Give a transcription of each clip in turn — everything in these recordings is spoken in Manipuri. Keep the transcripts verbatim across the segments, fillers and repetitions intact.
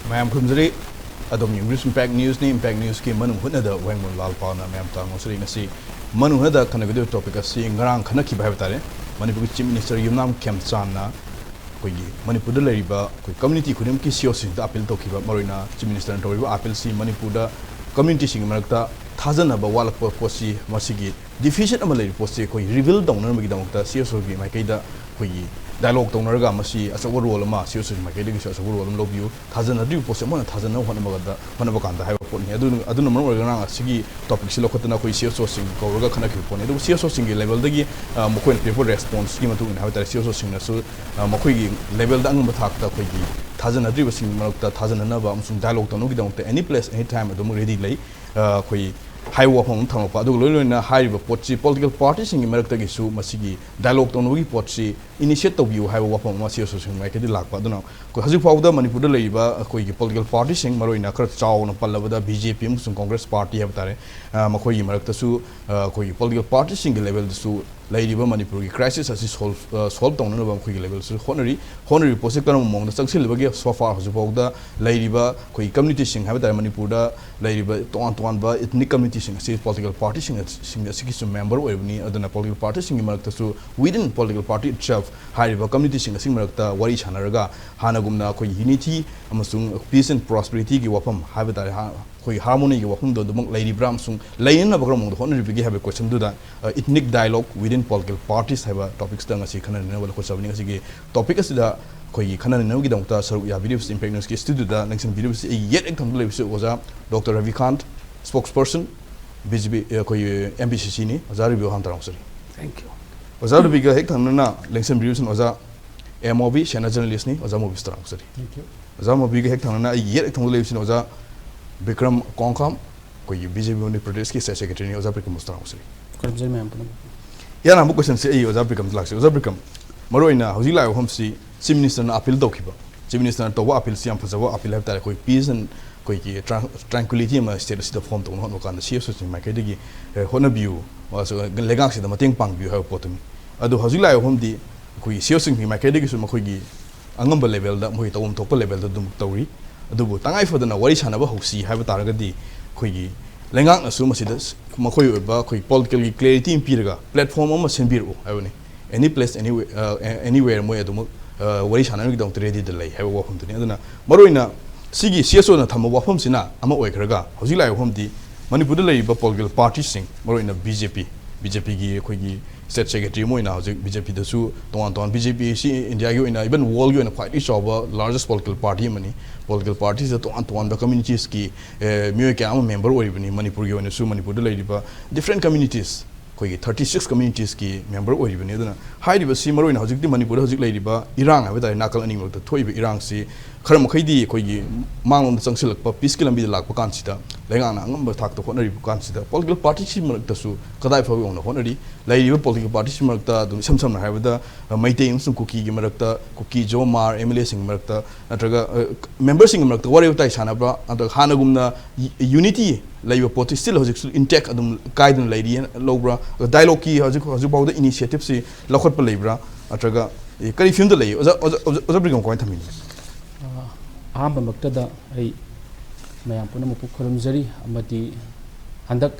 ꯃꯌꯥꯝ ꯈꯨꯔꯨꯝꯖꯔꯤ꯫ ꯑꯗꯣꯝ ꯌꯦꯡꯕꯤꯔꯤꯁꯤ Impact Newsꯅꯤ꯫ Impact Newsꯀꯤ ꯃꯅꯨꯡ ꯍꯨꯠꯅꯗ ꯋꯥꯍꯦꯡꯕꯝ ꯂꯥꯜꯄꯥꯅ ꯃꯌꯥꯝ ꯇꯥꯡ ꯉꯁꯤ ꯉꯁꯤ ꯃꯅꯨꯡ ꯍꯨꯠꯅꯗ ꯈꯟꯅꯒꯗꯧꯔꯤꯕ topic ꯑꯁꯤ ꯉꯔꯥꯡ ꯈꯟꯅꯈꯤꯕ ꯍꯥꯏꯕ ꯇꯥꯔꯦ꯫ ꯃꯅꯤꯄꯨꯔꯒꯤ Chief Minister ꯌꯨꯝꯅꯥꯝ ꯈꯦꯝꯆꯥꯟꯅ ꯑꯩꯈꯣꯏꯒꯤ ꯃꯅꯤꯄꯨꯔꯗ ꯂꯩꯔꯤꯕ ꯑꯩꯈꯣꯏ community ꯈꯨꯗꯤꯡꯃꯛꯀꯤ C E Oꯁꯤꯡꯗ appeal ꯇꯧꯈꯤꯕ, ꯃꯔꯨꯑꯣꯏꯅ Chief Ministerꯅ ꯇꯧꯔꯤꯕ appealꯁꯤ ꯃꯅꯤꯄꯨꯔꯗ communityꯁꯤꯡꯒꯤ ꯃꯔꯛꯇ ꯊꯥꯖꯅꯕ ꯋꯥꯠꯂꯛꯄ ꯄꯣꯠꯁꯤ, ꯃꯁꯤꯒꯤ deficit ꯑꯃ ꯂꯩꯔꯤꯕ ꯄꯣꯠꯁꯤ ꯑꯩꯈꯣꯏ rebuild ꯇꯧꯅꯅꯕꯒꯤꯗꯃꯛꯇ C E Oꯒꯤ ꯃꯥꯏꯀꯩꯗ ꯑꯩꯈꯣꯏꯒꯤ dialogue ꯇꯧꯅꯔꯒ ꯃꯁꯤ ꯑꯆꯧꯕ role ꯑꯃ, C E Oꯒꯤ ꯃꯥꯏꯀꯩꯗꯒꯤꯁꯨ ꯑꯆꯧꯕ role ꯑꯃ ꯂꯧꯕꯤꯌꯨ꯫ ꯊꯥꯖꯅꯗ꯭ꯔꯤꯕ ꯄꯣꯠꯁꯦ ꯑꯃꯨꯛ ꯍꯟꯅ ꯊꯥꯖꯅꯕ ꯍꯣꯠꯅꯕꯗ, ꯍꯣꯠꯅꯕ ꯀꯥꯟꯗ ꯍꯥꯏꯕ ꯄꯣꯠꯅꯤ꯫ ꯑꯗꯨꯅ, ꯑꯗꯨꯅ ꯃꯔꯝ ꯑꯣꯏꯔꯒ ꯉꯔꯥꯡ ꯑꯁꯤꯒꯤ topicꯁꯤ ꯂꯧꯈꯠꯇꯅ ꯑꯩꯈꯣꯏ C E Oꯁꯤꯡ ꯀꯧꯔꯒ ꯈꯟꯅꯈꯤꯕ ꯄꯣꯠꯅꯤ꯫ ꯑꯗꯨꯕꯨ C E Oꯁꯤꯡꯒꯤ levelꯗꯒꯤ, ꯑ, ꯃꯈꯣꯏꯅ ꯄꯤꯔꯛꯄ responseꯀꯤ ꯃꯇꯨꯡ ꯏꯟꯅ ꯍꯥꯏꯕ ꯇꯥꯔꯦ, C E Oꯁꯤꯡꯅꯁꯨ, ꯑ, ꯃꯈꯣꯏꯒꯤ levelꯗ ꯑꯉꯝꯕ ꯊꯥꯛꯇ ꯑꯩꯈꯣꯏꯒꯤ ꯊꯥꯖꯅꯗ꯭ꯔꯤꯕꯁꯤꯡꯒꯤ ꯃꯔꯛꯇ ꯊꯥꯖꯅꯅꯕ ꯑꯃꯁꯨꯡ dialogue ꯇꯧꯅꯕꯒꯤꯗꯃꯛꯇ any place, any time ꯑꯗꯨꯃꯛ ready ꯂꯩ꯫ ꯑ, ꯑꯩꯈꯣꯏ ꯍꯥꯏꯕ ꯋꯥꯐꯝ ꯑꯃ ꯊꯝꯂꯛꯄ, ꯑꯗꯨꯒ ꯂꯣꯏ ꯂꯣꯏꯅꯅ ꯍꯥꯏꯔꯤꯕ ꯄꯣꯠꯁꯤ political partyꯁꯤꯡꯒꯤ ꯃꯔꯛꯇꯒꯤꯁꯨ ꯃꯁꯤꯒꯤ dialogue ꯇꯧꯅꯕꯒꯤ ꯄꯣꯠꯁꯤ initiate ꯇꯧꯕꯤꯌꯨ ꯍꯥꯏꯕ ꯋꯥꯐꯝ ꯑꯃ C E Oꯁꯤꯡ ꯃꯥꯏꯀꯩꯗꯒꯤ ꯂꯥꯛꯄ꯫ ꯑꯗꯨꯅ ꯑꯩꯈꯣꯏ ꯍꯧꯖꯤꯛ ꯐꯥꯎꯕꯗ ꯃꯅꯤꯄꯨꯔꯗ ꯂꯩꯔꯤꯕ ꯑꯩꯈꯣꯏꯒꯤ political partyꯁꯤꯡ, ꯃꯔꯨꯑꯣꯏꯅ ꯈꯔ ꯆꯥꯎꯅ ꯄꯜꯂꯕꯗ B J P ꯑꯃꯁꯨꯡ Congress party ꯍꯥꯏꯕ ꯇꯥꯔꯦ, ꯑ, ꯃꯈꯣꯏꯒꯤ ꯃꯔꯛꯇꯁꯨ, ꯑ, ꯑꯩꯈꯣꯏꯒꯤ political partyꯁꯤꯡꯒꯤ levelꯗꯁꯨ ꯂꯩꯔꯤꯕ ꯃꯅꯤꯄꯨꯔꯒꯤ crisis ꯑꯁꯤ solve, ꯑ, solve ꯇꯧꯅꯅꯕ ꯃꯈꯣꯏꯒꯤ levelꯗꯁꯨ ꯍꯣꯠꯅꯔꯤ꯫ ꯍꯣꯠꯅꯔꯤꯕ ꯄꯣꯠꯁꯤ ꯀꯔꯝꯕ ꯃꯑꯣꯡꯗ ꯆꯪꯁꯤꯜꯂꯤꯕꯒꯦ? So far ꯍꯧꯖꯤꯛ ꯐꯥꯎꯕꯗ ꯂꯩꯔꯤꯕ ꯑꯩꯈꯣꯏꯒꯤ communityꯁꯤꯡ ꯍꯥꯏꯕ ꯇꯥꯔꯦ, ꯃꯅꯤꯄꯨꯔꯗ ꯂꯩꯔꯤꯕ ꯇꯣꯉꯥꯟ ꯇꯣꯉꯥꯟꯕ ethnic communityꯁꯤꯡ ꯑꯁꯤ political partyꯁꯤꯡ ꯑꯁꯤꯒꯤꯁꯨ member ꯑꯣꯏꯕꯅꯤ꯫ ꯑꯗꯨꯅ political partyꯁꯤꯡꯒꯤ ꯃꯔꯛꯇꯁꯨ within political party itself ꯍꯥꯏꯔꯤꯕ communityꯁꯤꯡ ꯑꯁꯤꯒꯤ ꯃꯔꯛꯇ ꯋꯥꯔꯤ ꯁꯥꯟꯅꯔꯒ ꯍꯥꯟꯅꯒꯨꯝꯅ ꯑꯩꯈꯣꯏ unity ꯑꯃꯁꯨꯡ peace and prosperityꯒꯤ ꯋꯥꯐꯝ ꯍꯥꯏꯕ ꯇꯥꯔꯦ, ꯍꯥ-, ꯑꯩꯈꯣꯏꯒꯤ harmonyꯒꯤ ꯋꯥꯐꯝꯗꯣ ꯑꯗꯨꯃꯛ ꯂꯩꯔꯤꯕ꯭ꯔꯥ ꯑꯃꯁꯨꯡ ꯂꯩꯅꯅꯕ ꯀꯔꯝꯕ ꯃꯑꯣꯡꯗ ꯍꯣꯠꯅꯔꯤꯕꯒꯦ ꯍꯥꯏꯕ questionꯗꯨꯗ, ꯑ, ethnic dialogue within political parties ꯍꯥꯏꯕ topicꯁꯤꯗ ꯉꯁꯤ ꯈꯟꯅ ꯅꯩꯅꯅꯕ ꯂꯧꯈꯠꯆꯕꯅꯤ꯫ ꯉꯁꯤꯒꯤ topic ꯑꯁꯤꯗ ꯑꯩꯈꯣꯏꯒꯤ ꯈꯟꯅ ꯅꯩꯅꯕꯒꯤꯗꯃꯛꯇ ꯁꯔꯨꯛ ꯌꯥꯕꯤꯔꯤꯕꯁꯤ Impact Newsꯀꯤ studioꯗ ꯂꯦꯡꯁꯤꯟꯕꯤꯔꯤꯕꯁꯤ ꯑꯩꯒꯤ ꯌꯦꯠ ꯍꯦꯛ ꯊꯪꯕꯗ ꯂꯩꯕꯁꯤ ꯑꯣꯖꯥ Doctor ꯔꯕꯤꯀꯥꯟꯠ, spokesperson B J P, ꯑꯩꯈꯣꯏ M B C Cꯅꯤ꯫ ꯑꯣꯖꯥ ꯔꯕꯤꯕꯨ ꯍꯥꯟꯅ ꯇꯔꯥꯝꯅ ꯑꯣꯛꯆꯔꯤ꯫ Thank you. ꯑꯣꯖꯥ ꯔꯕꯤꯒ ꯍꯦꯛ ꯊꯪꯅꯅ ꯂꯦꯡꯁꯤꯟꯕꯤꯔꯤꯕꯁꯤꯅ ꯑꯣꯖꯥ M O B, senior journalistꯅꯤ꯫ ꯑꯣꯖꯥ ꯃꯣꯕꯤꯁ ꯇꯔꯥꯝꯅ ꯑꯣꯛꯆꯔꯤ꯫ Thank you. ꯑꯣꯖꯥ ꯃꯣꯕꯤꯒ ꯍꯦꯛ ꯊꯪꯅꯅ ꯑꯩꯒꯤ ꯌꯦꯠ ꯍꯦꯛ ꯊꯪꯕꯗ ꯂꯩꯕꯁꯤꯅ ꯑꯣꯖꯥ ꯕꯤꯀ꯭ꯔꯝ ꯀꯣꯡꯈꯥꯝ, ꯑꯩꯈꯣꯏꯒꯤ B J P ꯃꯅꯤꯄꯨꯔ ꯄ꯭ꯔꯗꯦꯁꯀꯤ state secretaryꯅꯤ꯫ ꯑꯣꯖꯥ ꯕꯤꯀ꯭ꯔꯝ ꯇꯔꯥꯝꯅ ꯑꯣꯛꯆꯔꯤ꯫ ꯈꯨꯔꯨꯝꯖꯔꯤ ꯃꯌꯥꯝ ꯄꯨꯝꯅꯃꯛ꯫ ꯏꯍꯥꯟ ꯍꯥꯟꯕ questionꯁꯦ ꯑꯩ ꯑꯣꯖꯥ ꯕꯤꯀ꯭ꯔꯝꯗ ꯂꯥꯛꯆꯩ꯫ ꯑꯣꯖꯥ ꯕꯤꯀ꯭ꯔꯝ, ꯃꯔꯨꯑꯣꯏꯅ ꯍꯧꯖꯤꯛ ꯂꯥꯛꯏꯕ ꯋꯥꯐꯝꯁꯤ Chief Ministerꯅ appeal ꯇꯧꯈꯤꯕ, Chief Ministerꯅ ꯇꯧꯕ appealꯁꯤ ꯌꯥꯝ ꯐꯖꯕ appeal ꯍꯥꯏꯕ ꯇꯥꯔꯦ꯫ ꯑꯩꯈꯣꯏ peace and ꯑꯩꯈꯣꯏꯒꯤ tran-, tranquility ꯑꯃ state ꯑꯁꯤꯗ form ꯇꯧꯅꯕ ꯍꯣꯠꯅꯕ ꯀꯥꯟꯗ C E Oꯁꯤꯡ ꯃꯥꯏꯀꯩꯗꯒꯤ, ꯑꯦ, ꯍꯣꯠꯅꯕꯤꯌꯨ, ꯑꯁ, ꯂꯩꯉꯥꯛꯁꯤꯗ ꯃꯇꯦꯡ ꯄꯥꯡꯕꯤꯌꯨ ꯍꯥꯏꯕ ꯄꯣꯠꯇꯨꯅꯤ꯫ ꯑꯗꯨ ꯍꯧꯖꯤꯛ ꯂꯥꯛꯏꯕ ꯋꯥꯐꯝꯗꯤ ꯑꯩꯈꯣꯏꯒꯤ C E Oꯁꯤꯡꯒꯤ ꯃꯥꯏꯀꯩꯗꯒꯤꯁꯨ ꯃꯈꯣꯏꯒꯤ ꯑꯉꯝꯕ levelꯗ, ꯃꯈꯣꯏ ꯇꯧꯐꯝ ꯊꯣꯛꯄ levelꯗ ꯑꯗꯨꯝ ꯇꯧꯔꯤ꯫ ꯑꯗꯨꯕꯨ ꯇꯉꯥꯏ ꯐꯗꯅ ꯋꯥꯔꯤ ꯁꯥꯟꯅꯕ ꯍꯧꯁꯤ ꯍꯥꯏꯕ ꯇꯥꯔꯒꯗꯤ, ꯑꯩꯈꯣꯏꯒꯤ ꯂꯩꯉꯥꯛꯅꯁꯨ ꯃꯁꯤꯗ ꯃꯈꯣꯏ ꯑꯣꯏꯕ ꯑꯩꯈꯣꯏ ꯄꯣꯂꯤꯇꯤꯀꯦꯜꯒꯤ ꯀ꯭ꯂꯦꯔꯤꯇꯤ ꯑꯃ ꯄꯤꯔꯒ ꯄ꯭ꯂꯦꯠꯐꯣꯝ ꯑꯃ ꯁꯦꯝꯕꯤꯔꯛꯎ ꯍꯥꯏꯕꯅꯤ꯫ Any place, any, anywhere ꯃꯣꯏ ꯑꯗꯨꯃꯛ ꯋꯥꯔꯤ ꯁꯥꯟꯅꯕꯒꯤꯗꯃꯛꯇ ꯔꯦꯗꯤꯗ ꯂꯩ ꯍꯥꯏꯕ ꯋꯥꯐꯝꯗꯨꯅꯤ꯫ ꯑꯗꯨꯅ ꯃꯔꯨꯑꯣꯏꯅ ꯁꯤꯒꯤ ꯁꯤ ꯑꯦꯁ ꯑꯣꯅ ꯊꯝꯕ ꯋꯥꯐꯝꯁꯤꯅ ꯑꯃ ꯑꯣꯏꯈ꯭ꯔꯒ, ꯍꯧꯖꯤꯛ ꯂꯥꯛꯏꯕ ꯋꯥꯐꯝꯗꯤ ꯃꯅꯤꯄꯨꯔꯗ ꯂꯩꯔꯤꯕ ꯄꯣꯂꯤꯇꯤꯀꯦꯜ ꯄꯥꯔꯇꯤꯁꯤꯡ, ꯃꯔꯨꯑꯣꯏꯅ ꯕꯤ ꯖꯦ ꯄꯤ, ꯕꯤ ꯖꯦ ꯄꯤꯒꯤ ꯑꯩꯈꯣꯏꯒꯤ ꯁ꯭ꯇꯦꯠ ꯁꯦꯀ꯭ꯔꯦꯇꯔꯤ ꯑꯃ ꯑꯣꯏꯅ ꯍꯧꯖꯤꯛ ꯕꯤ ꯖꯦ ꯄꯤꯗꯁꯨ ꯇꯣꯉꯥꯟ ꯇꯣꯉꯥꯟ, ꯕꯤ ꯖꯦ ꯄꯤ ꯑꯁꯤ ꯏꯟꯗꯤꯌꯥꯒꯤ ꯑꯣꯏꯅ, even ꯋꯥꯔꯜꯒꯤ ꯑꯣꯏꯅ ꯈ꯭ꯋꯥꯏꯗꯒꯤ ꯆꯥꯎꯕ ꯂꯥꯔꯖꯦꯁ ꯄꯣꯂꯤꯇꯤꯀꯦꯜ ꯄꯥꯔꯇꯤ ꯑꯃꯅꯤ꯫ ꯄꯣꯂꯤꯇꯤꯀꯦꯜ ꯄꯥꯔꯇꯤꯁꯤꯗ ꯇꯣꯉꯥꯟ ꯇꯣꯉꯥꯟꯕ ꯀꯝꯃ꯭ꯌꯨꯅꯤꯇꯤꯁꯀꯤ ꯃꯤꯑꯣꯏ ꯀꯌꯥ ꯑꯃ ꯃꯦꯝꯕꯔ ꯑꯣꯏꯔꯤꯕꯅꯤ꯫ ꯃꯅꯤꯄꯨꯔꯒꯤ ꯑꯣꯏꯅꯁꯨ ꯃꯅꯤꯄꯨꯔꯗ ꯂꯩꯔꯤꯕ ꯗꯤꯐ꯭ꯔꯦꯟ ꯀꯝꯃ꯭ꯌꯨꯅꯤꯇꯤꯁ, ꯑꯩꯈꯣꯏꯒꯤ ꯊꯥꯔꯇꯤ ꯁꯤꯛꯁ ꯀꯝꯃ꯭ꯌꯨꯅꯤꯇꯤꯁꯀꯤ ꯃꯦꯝꯕꯔ ꯑꯣꯏꯔꯤꯕꯅꯤ꯫ ꯑꯗꯨꯅ ꯍꯥꯏꯔꯤꯕꯁꯤ ꯃꯔꯨꯑꯣꯏꯅ ꯍꯧꯖꯤꯛꯇꯤ ꯃꯅꯤꯄꯨꯔꯗ ꯍꯧꯖꯤꯛ ꯂꯩꯔꯤꯕ ꯏꯔꯥꯡ ꯍꯥꯏꯕ ꯇꯥꯔꯦ, ꯅꯥꯀꯜ ꯑꯅꯤꯃꯛꯇ ꯊꯣꯛꯏꯕ ꯏꯔꯥꯡꯁꯤ ꯈꯔ ꯃꯈꯩꯗꯤ ꯑꯩꯈꯣꯏꯒꯤ ꯃꯥꯡꯂꯣꯝꯗ ꯆꯪꯁꯤꯜꯂꯛꯄ, ꯄꯤꯁꯀꯤ ꯂꯝꯕꯤꯗ ꯂꯥꯛꯄ ꯀꯥꯟꯁꯤꯗ, ꯂꯩꯉꯥꯛꯅ ꯑꯉꯝꯕ ꯊꯥꯛꯇ ꯍꯣꯠꯅꯔꯤꯕ ꯀꯥꯟꯁꯤꯗ, ꯄꯣꯂꯤꯇꯤꯀꯦꯜ ꯄꯥꯔꯇꯤꯁꯤ ꯃꯔꯛꯇꯁꯨ ꯀꯗꯥꯏ ꯐꯥꯎꯕ ꯌꯧꯅ ꯍꯣꯠꯅꯔꯤ? ꯂꯩꯔꯤꯕ ꯄꯣꯂꯤꯇꯤꯀꯦꯜ ꯄꯥꯔꯇꯤꯁꯤ ꯃꯔꯛꯇ ꯑꯗꯨꯝ ꯏꯁꯝ ꯁꯝꯅ ꯍꯥꯏꯔꯕꯗ, ꯑ, ꯃꯩꯇꯩ ꯑꯃꯁꯨꯡ ꯀꯨꯀꯤꯒꯤ ꯃꯔꯛꯇ, ꯀꯨꯀꯤ, ꯖꯣ, ꯃꯥꯔ, ꯑꯦꯝ ꯑꯦꯜ ꯑꯦꯁꯤꯡꯒꯤ ꯃꯔꯛꯇ, ꯅꯠꯇ꯭ꯔꯒ, ꯑ, ꯃꯦꯝꯕꯔꯁꯤꯡꯒꯤ ꯃꯔꯛꯇ ꯋꯥꯔꯤ ꯋꯥꯇꯥꯏ ꯁꯥꯟꯅꯕ꯭ꯔꯥ? ꯑꯗꯨꯒ ꯍꯥꯟꯅꯒꯨꯝꯅ ꯌꯨ-, ꯌꯨꯅꯤꯇꯤ ꯂꯩꯕ ꯄꯣꯠꯁꯤ ꯁ꯭ꯇꯤꯜ ꯍꯧꯖꯤꯛꯁꯨ ꯏꯟꯇꯦꯛ ꯑꯗꯨꯝ ꯀꯥꯏꯗꯅ ꯂꯩꯔꯤ ꯍꯥꯏꯅ ꯂꯧꯕ꯭ꯔꯥ? ꯗꯥꯏꯂꯣꯒꯀꯤ ꯍꯧꯖꯤꯛ, ꯍꯧꯖꯤꯛ ꯐꯥꯎꯗ ꯏꯅꯤꯁꯤꯌꯦꯇꯤꯞꯁꯤ ꯂꯧꯈꯠꯄ ꯂꯩꯕ꯭ꯔꯥ? ꯅꯠꯇ꯭ꯔꯒ, ꯑꯦ, ꯀꯔꯤ ꯐꯤꯕꯝꯗ ꯂꯩ? ꯑꯣꯖꯥ, ꯑꯣꯖꯥ, ꯑꯣꯖꯥ, ꯑꯣꯖꯥ ꯕ꯭ꯔꯤꯒꯝ ꯀꯃꯥꯏꯅ ꯊꯝꯕꯤꯅꯤ? ꯑ, ꯑꯍꯥꯟꯕꯃꯛꯇꯗ ꯑꯩ ꯃꯌꯥꯝ ꯄꯨꯝꯅꯃꯛꯄꯨ ꯈꯨꯔꯨꯝꯖꯔꯤ, ꯑꯃꯗꯤ ꯍꯟꯗꯛ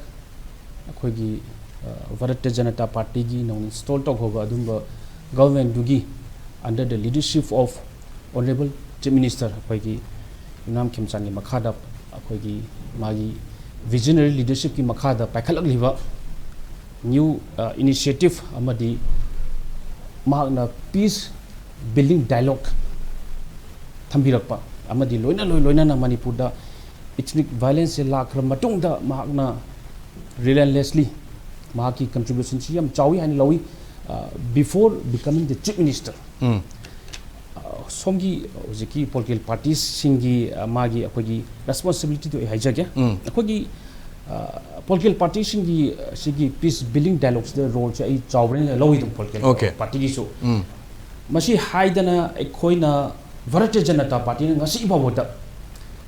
ꯑꯩꯈꯣꯏꯒꯤ, ꯑ, ꯚꯥꯔꯇꯤꯌ ꯖꯅꯇꯥ ꯄꯥꯔꯇꯤꯒꯤ ꯅꯧꯅ ꯏꯟꯁꯇꯣꯜ ꯇꯧꯈ꯭ꯔꯕ ꯑꯗꯨꯝꯕ ꯒꯚꯔꯟꯃꯦꯟꯗꯨꯒꯤ under the leadership of Honourable Chief Minister, ꯑꯩꯈꯣꯏꯒꯤ ꯌꯨꯝꯅꯥꯝ ꯈꯦꯝꯆꯥꯟꯒꯤ ꯃꯈꯥꯗ, ꯑꯩꯈꯣꯏꯒꯤ ꯃꯥꯒꯤ ꯚꯤꯖꯅꯔꯤ ꯂꯤꯗꯔꯁꯤꯞꯀꯤ ꯃꯈꯥꯗ ꯄꯥꯏꯈꯠꯂꯛꯂꯤꯕ ꯅ꯭ꯌꯨ, ꯑ, ꯏꯅꯤꯁꯤꯌꯦꯇꯤꯞ ꯑꯃꯗꯤ ꯃꯍꯥꯛꯅ ꯄꯤꯁ ꯕꯤꯜꯗꯤꯡ ꯗꯥꯏꯂꯣꯒ ꯊꯝꯕꯤꯔꯛꯄ ꯑꯃꯗꯤ ꯂꯣꯏꯅ, ꯂꯣꯏ-, ꯂꯣꯏꯅꯅ ꯃꯅꯤꯄꯨꯔꯗ ꯏꯊꯅꯤꯛ ꯚꯥꯏꯂꯦꯟꯁꯁꯦ ꯂꯥꯛꯈ꯭ꯔ ꯃꯇꯨꯡꯗ ꯃꯍꯥꯛꯅ ꯔꯤꯂꯦꯟꯂꯦꯁꯂꯤ ꯃꯍꯥꯛꯀꯤ ꯀꯟꯇ꯭ꯔꯤꯕ꯭ꯌꯨꯁꯟꯁꯤ ꯌꯥꯝ ꯆꯥꯎꯏ ꯍꯥꯏꯅ ꯂꯧꯏ, ꯑ, before becoming the Chief Minister꯫ ꯎꯝ꯫ ꯑ, ꯁꯣꯝꯒꯤ ꯍꯧꯖꯤꯛꯀꯤ ꯄꯣꯂꯤꯇꯤꯀꯦꯜ ꯄꯥꯔꯇꯤꯁꯤꯡꯒꯤ, ꯑ, ꯃꯥꯒꯤ ꯑꯩꯈꯣꯏꯒꯤ ꯔꯦꯁꯄꯣꯟꯁꯤꯕꯤꯂꯤꯇꯤꯗꯣ ꯑꯩ ꯍꯥꯏꯖꯒꯦ꯫ ꯎꯝ꯫ ꯑꯩꯈꯣꯏꯒꯤ, ꯑ, ꯄꯣꯂꯤꯇꯤꯀꯦꯜ ꯄꯥꯔꯇꯤꯁꯤꯡꯒꯤ, ꯑ, ꯁꯤꯒꯤ ꯄꯤꯁ ꯕꯤꯜꯗꯤꯡ ꯗꯥꯏꯂꯣꯒꯁꯤꯗ ꯔꯣꯜꯁꯦ ꯑꯩ ꯆꯥꯎꯕ꯭ꯔꯅ ꯂꯧꯏ ꯑꯗꯨꯝ ꯄꯣꯂꯤꯇꯤꯀꯦꯜ ꯑꯣꯀꯦ꯫ ꯄꯥꯔꯇꯤꯒꯤꯁꯨ꯫ ꯎꯝ꯫ ꯃꯁꯤ ꯍꯥꯏꯗꯅ ꯑꯩꯈꯣꯏꯅ ꯚꯥꯔꯇꯤꯌ ꯖꯅꯇꯥ ꯄꯥꯔꯇꯤꯅ ꯉꯁꯤ ꯐꯥꯎꯕꯗ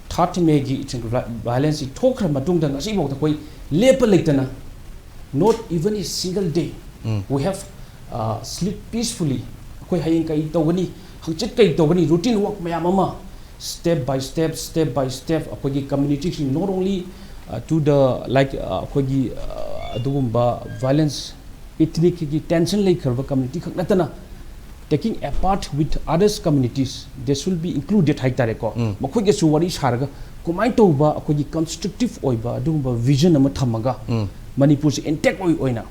ꯊꯥꯔꯠ ꯃꯦꯒꯤ ꯚꯥꯏꯂꯦꯟꯁꯁꯤ ꯊꯣꯛꯈ꯭ꯔ ꯃꯇꯨꯡꯗ ꯉꯁꯤ ꯐꯥꯎꯗ ꯑꯩꯈꯣꯏ ꯂꯦꯞꯄ ꯂꯩꯇꯅ, not even a single day um. we have, uh, sleep peacefully꯫ ꯑꯩꯈꯣꯏ ꯍꯌꯦꯡ ꯀꯔꯤ ꯇꯧꯒꯅꯤ, ꯍꯪꯆꯤꯠ ꯀꯔꯤ ꯇꯧꯒꯅꯤ, ꯔꯨꯇꯤꯟ ꯋꯥꯔꯛ ꯃꯌꯥꯝ ꯑꯃ step by step step by step ꯑꯩꯈꯣꯏꯒꯤ community ꯁꯤꯡ, not only to the, like, ꯑꯩꯈꯣꯏꯒꯤ ꯑꯗꯨꯒꯨꯝꯕ violence, ethnic ꯀꯤ tension ꯂꯩꯈ꯭ꯔꯕ community ꯈꯛ ꯅꯠꯇꯅ, taking a part with others communities, they should be included ꯍꯥꯏꯇꯥꯔꯦꯀꯣ꯫ ꯃꯈꯣꯏꯒꯁꯨ ꯋꯥꯔꯤ ꯁꯥꯔꯒ ꯀꯃꯥꯏꯅ ꯇꯧꯕ ꯑꯩꯈꯣꯏꯒꯤ constructive ꯑꯣꯏꯕ ꯑꯗꯨꯒꯨꯝꯕ vision ꯑꯃ ꯊꯝꯃꯒ, ꯃꯅꯤꯄꯨꯔꯁꯦ intact ꯑꯣꯏ ꯑꯣꯏꯅ,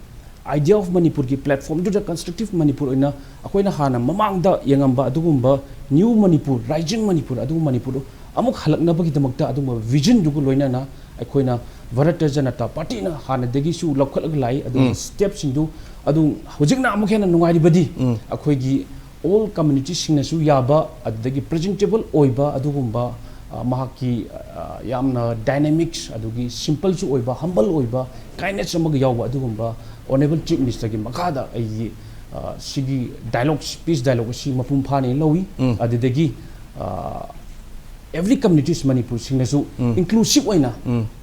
idea of ꯃꯅꯤꯄꯨꯔꯒꯤ platform ꯗꯨꯗ constructive ꯃꯅꯤꯄꯨꯔ ꯑꯣꯏꯅ ꯑꯩꯈꯣꯏꯅ ꯍꯥꯟꯅ ꯃꯃꯥꯡꯗ ꯌꯦꯡꯉꯝꯕ ꯑꯗꯨꯒꯨꯝꯕ new ꯃꯅꯤꯄꯨꯔ, rising ꯃꯅꯤꯄꯨꯔ, ꯑꯗꯨꯒꯨꯝꯕ ꯃꯅꯤꯄꯨꯔꯗꯨ ꯑꯃꯨꯛ ꯍꯜꯂꯛꯅꯕꯒꯤꯗꯃꯛꯇ ꯑꯗꯨꯒꯨꯝꯕ vision ꯗꯨꯒ ꯂꯣꯏꯅꯅ ꯑꯩꯈꯣꯏꯅ ꯚꯥꯔꯇꯤꯌ ꯖꯅꯇꯥ ꯄꯥꯔꯇꯤꯅ ꯍꯥꯟꯅꯗꯒꯤꯁꯨ ꯂꯧꯈꯠꯂꯒ ꯂꯥꯛꯏ꯫ ꯑꯗꯨꯒꯤ step ꯁꯤꯡꯗꯨ ꯑꯗꯨ ꯍꯧꯖꯤꯛꯅ ꯑꯃꯨꯛ ꯍꯦꯟꯅ ꯅꯨꯡꯉꯥꯏꯔꯤꯕꯗꯤ ꯑꯩꯈꯣꯏꯒꯤ all community ꯁꯤꯡꯅꯁꯨ ꯌꯥꯕ, ꯑꯗꯨꯗꯒꯤ presentable ꯑꯣꯏꯕ ꯑꯗꯨꯒꯨꯝꯕ, ꯑ, ꯃꯍꯥꯛꯀꯤ, ꯑ, ꯌꯥꯝꯅ dynamics, ꯑꯗꯨꯒꯤ simple ꯁꯨ ꯑꯣꯏꯕ, humble ꯑꯣꯏꯕ, kindness ꯑꯃꯒ ꯌꯥꯎꯕ ꯑꯗꯨꯒꯨꯝꯕ Honourable Chief Minister ꯒꯤ ꯃꯈꯥꯗ ꯑꯩꯒꯤ, ꯑ, ꯁꯤꯒꯤ dialogue, peace dialogue ꯑꯁꯤ ꯃꯄꯨꯡ ꯐꯥꯅ ꯂꯧꯏ꯫ ꯑꯗꯨꯗꯒꯤ, ꯑ, every communities ꯃꯅꯤꯄꯨꯔ ꯁꯤꯡꯅꯁꯨ inclusive ꯑꯣꯏꯅ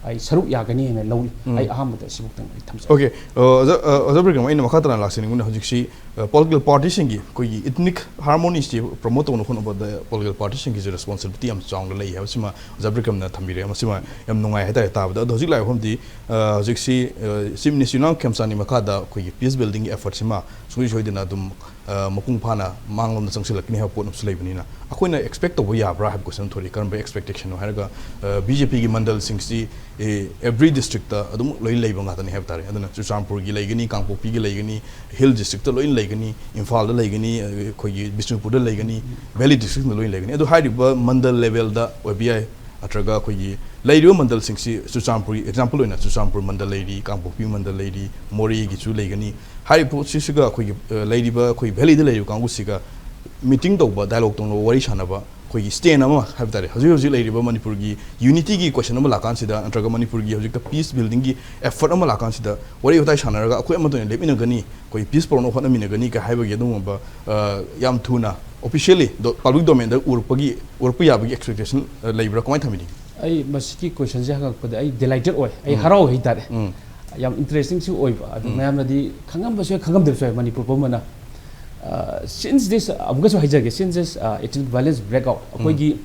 ꯑꯩ ꯁꯔꯨꯛ ꯌꯥꯒꯅꯤ ꯍꯥꯏꯅ ꯂꯧꯏ꯫ ꯑꯩ ꯑꯍꯥꯟꯕꯗ ꯑꯁꯤꯃꯛꯇꯪ ꯑꯩ ꯊꯝꯖꯒꯦ꯫ Okay, ꯑ, ꯑꯣꯖꯥ, ꯑ, ꯑꯣꯖꯥ ꯕ꯭ꯔꯤꯒꯦꯝ, ꯑꯩꯅ ꯃꯈꯥ ꯇꯥꯅ ꯂꯥꯛꯆꯅꯤꯡꯕꯅ ꯍꯧꯖꯤꯛꯁꯤ, ꯑ, political party ꯁꯤꯡꯒꯤ ꯑꯩꯈꯣꯏꯒꯤ ethnic harmony ꯁꯤ promote ꯇꯧꯅꯕ ꯍꯣꯠꯅꯕꯗ political party ꯁꯤꯡꯒꯤꯁꯨ responsibility ꯌꯥꯝ ꯆꯥꯎꯅ ꯂꯩ ꯍꯥꯏꯕꯁꯤꯃ ꯑꯣꯖꯥ ꯕ꯭ꯔꯤꯒꯦꯝꯅ ꯊꯝꯕꯤꯔꯦ꯫ ꯃꯁꯤꯃ ꯌꯥꯝ ꯅꯨꯡꯉꯥꯏ ꯍꯥꯏꯇꯥꯔꯦ ꯇꯥꯕꯗ꯫ ꯑꯗꯣ ꯍꯧꯖꯤꯛ ꯂꯥꯛꯏꯕ ꯃꯐꯝꯗꯤ, ꯑ, ꯍꯧꯖꯤꯛꯁꯤ, ꯑ, Chief Minister ꯌꯨꯝꯅꯥꯝ ꯈꯦꯝꯆꯥꯟꯒꯤ ꯃꯈꯥꯗ ꯑꯩꯈꯣꯏꯒꯤ peace building ꯒꯤ effort ꯁꯤꯃ ꯁꯨꯡꯁꯣꯏ ꯁꯣꯏꯗꯅ ꯑꯗꯨꯝ, ꯑ, ꯃꯄꯨꯡ ꯐꯥꯅ ꯃꯥꯡꯂꯣꯝꯗ ꯆꯪꯁꯤꯜꯂꯛꯀꯅꯤ ꯍꯥꯏꯕ ꯄꯣꯠ ꯑꯃꯁꯨ ꯂꯩꯕꯅꯤꯅ, ꯑꯩꯈꯣꯏꯅ expect ꯇꯧꯕ ꯌꯥꯕ꯭ꯔꯥ ꯍꯥꯏꯕ question ꯊꯣꯛꯂꯛꯏ꯫ ꯀꯔꯝꯕ expectation ꯅꯣ ꯍꯥꯏꯔꯒ, ꯑ, BJP ꯒꯤ ꯃꯟꯗꯜꯁꯤꯡꯁꯤ, ꯑꯦ, every district ꯇ ꯑꯗꯨꯝ ꯂꯣꯏ ꯂꯩꯕ ꯉꯥꯛꯇꯅꯤ ꯍꯥꯏꯕ ꯇꯥꯔꯦ꯫ ꯑꯗꯨꯅ ꯆꯨꯔꯆꯥꯟꯄꯨꯔꯒꯤ ꯂꯩꯒꯅꯤ, ꯀꯥꯡꯄꯣꯛꯄꯤꯒꯤ ꯂꯩꯒꯅꯤ, hill district ꯇ ꯂꯣꯏꯅ ꯂꯩꯒꯅꯤ, ꯏꯝꯐꯥꯜꯗ ꯂꯩꯒꯅꯤ, ꯑꯩꯈꯣꯏꯒꯤ ꯕꯤꯁꯅꯨꯄꯨꯔꯗ ꯂꯩꯒꯅꯤ, valley district ꯇ ꯂꯣꯏꯅ ꯂꯩꯒꯅꯤ꯫ ꯑꯗꯨ ꯍꯥꯏꯔꯤꯕ ꯃꯟꯗꯜ level ꯗ ꯑꯣꯏꯕ ꯌꯥꯏ, ꯅꯠꯇ꯭ꯔꯒ ꯑꯩꯈꯣꯏꯒꯤ ꯂꯩꯔꯤꯕ ꯃꯟꯗꯜꯁꯤꯡꯁꯤ ꯆꯨꯔꯆꯥꯟꯄꯨꯔ, example ꯑꯣꯏꯅ ꯆꯨꯔꯆꯥꯟꯄꯨꯔ ꯃꯟꯗꯜ ꯂꯩꯔꯤ, ꯀꯥꯡꯄꯣꯛꯄꯤ ꯃꯟꯗꯜ ꯂꯩꯔꯤ, ꯃꯣꯔꯦꯒꯤꯁꯨ ꯂꯩꯒꯅꯤ꯫ ꯍꯥꯏꯔꯤꯕ ꯄꯣꯠꯁꯤꯁꯤꯒ ꯑꯩꯈꯣꯏꯒꯤ, ꯑ, ꯂꯩꯔꯤꯕ ꯑꯩꯈꯣꯏ valley ꯗ ꯂꯩꯔꯤꯕ ꯀꯥꯡꯕꯨꯁꯤꯒ meeting ꯇꯧꯕ, dialogue ꯇꯧꯅꯕ, ꯋꯥꯔꯤ ꯁꯥꯟꯅꯕ, ꯑꯩꯈꯣꯏꯒꯤ stand ꯑꯃ ꯍꯥꯏꯕ ꯇꯥꯔꯦ, ꯍꯧꯖꯤꯛ ꯍꯧꯖꯤꯛ ꯂꯩꯔꯤꯕ ꯃꯅꯤꯄꯨꯔꯒꯤ unity ꯒꯤ question ꯑꯃ ꯂꯥꯛꯀꯥꯟꯁꯤꯗ, ꯅꯠꯇ꯭ꯔꯒ ꯃꯅꯤꯄꯨꯔꯒꯤ ꯍꯧꯖꯤꯛꯇ peace building ꯒꯤ effort ꯑꯃ ꯂꯥꯛꯀꯥꯟꯁꯤꯗ ꯋꯥꯔꯤ ꯋꯥꯇꯥꯏ ꯁꯥꯟꯅꯔꯒ ꯑꯩꯈꯣꯏ ꯑꯃꯠꯇ ꯑꯣꯏꯅ ꯂꯦꯞꯃꯤꯟꯅꯒꯅꯤ, ꯑꯩꯈꯣꯏ peace ꯄꯨꯔꯛꯅꯕ ꯍꯣꯠꯅꯃꯤꯟꯅꯒꯅꯤ ꯀ ꯍꯥꯏꯕꯒꯤ ꯑꯗꯨꯒꯨꯝꯕ, ꯑ, ꯌꯥꯝ ꯊꯨꯅ officially ꯗꯣ-, public domain ꯗ ꯎꯔꯛꯄꯒꯤ, ꯎꯔꯛꯄ ꯌꯥꯕꯒꯤ expectation, ꯑ, ꯂꯩꯕ꯭ꯔꯥ? ꯀꯃꯥꯏꯅ ꯊꯝꯕꯤꯅꯤꯡꯏ? ꯑꯩ ꯃꯁꯤꯒꯤ question ꯁꯦ ꯍꯪꯉꯛꯄꯗ ꯑꯩ delighted ꯑꯣꯏ, ꯑꯩ ꯍꯔꯥꯎꯋꯦ ꯍꯥꯏꯇꯥꯔꯦ꯫ ꯌꯥꯝ interesting ꯁꯨ ꯑꯣꯏꯕ, ꯑꯗꯨ ꯃꯌꯥꯝꯅꯗꯤ ꯈꯪꯉꯝꯕꯁꯨ ꯌꯥꯏ, ꯈꯪꯉꯝꯗꯕꯁꯨ ꯌꯥꯏ꯫ ꯃꯅꯤꯄꯨꯔ ꯄꯨꯝꯕꯅ, ꯑ, since this, ꯑꯃꯨꯛꯀꯁꯨ ꯍꯥꯏꯖꯒꯦ, since this, ꯑ, ethnic violence break out, ꯑꯩꯈꯣꯏꯒꯤ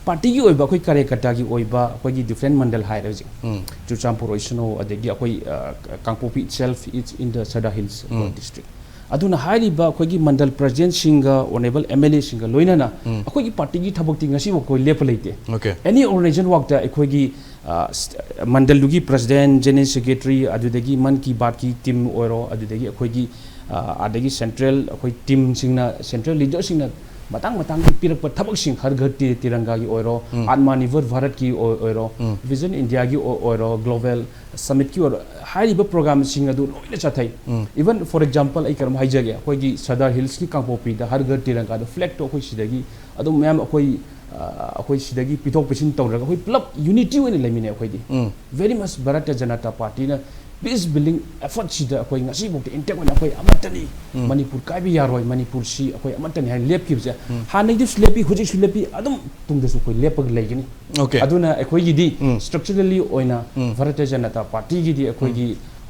ꯄꯥꯔꯇꯤꯒꯤ ꯑꯣꯏꯕ, ꯑꯩꯈꯣꯏ ꯀꯥꯔꯌꯀꯔꯇꯥꯒꯤ ꯑꯣꯏꯕ, ꯑꯩꯈꯣꯏꯒꯤ ꯗꯤꯐ꯭ꯔꯦꯟ ꯃꯟꯗꯜ ꯍꯥꯏꯔꯦ ꯍꯧꯖꯤꯛ꯫ ꯎꯝ꯫ ꯆꯨꯔꯆꯥꯟꯄꯨꯔ ꯑꯣꯏꯁꯅꯨ, ꯑꯗꯒꯤ ꯑꯩꯈꯣꯏ, ꯑ, ꯀꯥꯡꯄꯣꯛꯄꯤ itself is in the Sadar Hills, ꯑ, ꯎꯝ꯫ District꯫ ꯑꯗꯨꯅ ꯍꯥꯏꯔꯤꯕ ꯑꯩꯈꯣꯏꯒꯤ ꯃꯟꯗꯜ ꯄ꯭ꯔꯁꯤꯗꯦꯟꯁꯤꯡꯒ, ꯑꯣꯅꯔꯦꯕꯜ MLAꯁꯤꯡꯒ ꯂꯣꯏꯅꯅ ꯎꯝ꯫ ꯑꯩꯈꯣꯏꯒꯤ ꯄꯥꯔꯇꯤꯒꯤ ꯊꯕꯛꯇꯤ ꯉꯁꯤꯐꯥꯎ ꯑꯩꯈꯣꯏ ꯂꯦꯞꯄ ꯂꯩꯇꯦ꯫ Okay꯫ Any organization workꯇ ꯑꯩꯈꯣꯏꯒꯤ, ꯑ, ꯁ-, ꯃꯟꯗꯜꯗꯨꯒꯤ ꯄ꯭ꯔꯁꯤꯗꯦꯟ, ꯖꯦꯅꯔꯦꯜ ꯁꯦꯀ꯭ꯔꯦꯇꯔꯤ, ꯑꯗꯨꯗꯒꯤ ꯃꯟ ꯀꯤ ꯕꯥꯠꯀꯤ ꯇꯤꯝ ꯑꯣꯏꯔꯣ, ꯑꯗꯨꯗꯒꯤ ꯑꯩꯈꯣꯏꯒꯤ, ꯑ, ꯑꯗꯒꯤ ꯁꯦꯟꯇ꯭ꯔꯦꯜ ꯑꯩꯈꯣꯏ ꯇꯤꯝꯁꯤꯡꯅ, ꯁꯦꯟꯇ꯭ꯔꯦꯜ ꯂꯤꯗꯔꯁꯤꯡꯅ ꯃꯇꯥꯡ ꯃꯇꯥꯡꯒꯤ ꯄꯤꯔꯛꯄ ꯊꯕꯛꯁꯤꯡ, ꯍꯔ ꯘꯔ ꯇꯤ-, ꯇꯤꯔꯪꯒꯥꯒꯤ ꯑꯣꯏꯔꯣ, ꯎꯝ꯫ ꯑꯥꯠꯃꯥ ꯅꯤꯔꯚꯔ ꯚꯥꯔꯠꯀꯤ ꯑꯣꯏ-, ꯑꯣꯏꯔꯣ, ꯎꯝ꯫ ꯚꯤꯖꯟ ꯏꯟꯗꯤꯌꯥꯒꯤ ꯑꯣꯏ-, ꯑꯣꯏꯔꯣ, ꯒ꯭ꯂꯣꯕꯦꯜ ꯁꯃꯤꯠꯀꯤ ꯑꯣꯏꯔꯣ, ꯍꯥꯏꯔꯤꯕ ꯄ꯭ꯔꯣꯒ꯭ꯔꯥꯝꯁꯤꯡ ꯑꯗꯨ ꯂꯣꯏꯅ ꯆꯠꯊꯩ꯫ ꯎꯝ꯫ Even for example, ꯑꯩ ꯀꯔꯝ ꯍꯥꯏꯖꯒꯦ, ꯑꯩꯈꯣꯏꯒꯤ ꯁꯗꯥꯔ ꯍꯤꯜꯁꯀꯤ ꯀꯥꯡꯄꯣꯛꯄꯤꯗ ꯍꯔ ꯘꯔ ꯇꯤꯔꯪꯒꯥꯗꯣ, ꯐ꯭ꯂꯦꯒꯇꯣ ꯑꯩꯈꯣꯏ ꯁꯤꯗꯒꯤ ꯑꯗꯨꯝ ꯃꯌꯥꯝ ꯑꯩꯈꯣꯏ, ꯑ, ꯑꯩꯈꯣꯏ ꯁꯤꯗꯒꯤ ꯄꯤꯊꯣꯛ ꯄꯤꯁꯤꯟ ꯇꯧꯔꯒ ꯑꯩꯈꯣꯏ ꯄꯨꯂꯞ ꯌꯨꯅꯤꯇꯤ ꯑꯣꯏꯅ ꯂꯩꯃꯤꯟꯅꯩ ꯑꯩꯈꯣꯏꯗꯤ꯫ ꯎꯝ꯫ Very much Bharatiya Janata ꯄꯥꯔꯇꯤꯅ peace building effortꯁꯤꯗ ꯑꯩꯈꯣꯏ ꯉꯁꯤꯐꯥꯎꯗ intact ꯑꯣꯏꯅ ꯑꯩꯈꯣꯏ ꯑꯃꯠꯇꯅꯤ, ꯎꯝ꯫ ꯃꯅꯤꯄꯨꯔ ꯀꯥꯏꯕ ꯌꯥꯔꯣꯏ, ꯃꯅꯤꯄꯨꯔꯁꯤ ꯑꯩꯈꯣꯏ ꯑꯃꯠꯇꯅꯤ ꯍꯥꯏꯅ ꯂꯦꯞꯈꯤꯕꯁꯦ, ꯎꯝ꯫ ꯍꯥꯟꯅꯩꯗꯨꯁꯨ ꯂꯦꯞꯄꯤ, ꯍꯧꯖꯤꯛꯁꯨ ꯂꯦꯞꯄꯤ, ꯑꯗꯨꯝ ꯇꯨꯡꯗꯁꯨ ꯑꯩꯈꯣꯏ ꯂꯦꯞꯄꯒ ꯂꯩꯒꯅꯤ꯫ Okay꯫ ꯑꯗꯨꯅ ꯑꯩꯈꯣꯏꯒꯤꯗꯤ ꯎꯝ꯫ Structurally ꯑꯣꯏꯅ ꯎꯝ꯫ ꯚꯥꯔꯇꯤꯌ ꯖꯅꯇꯥ ꯄꯥꯔꯇꯤꯒꯤꯗꯤ ꯑꯩꯈꯣꯏꯒꯤ,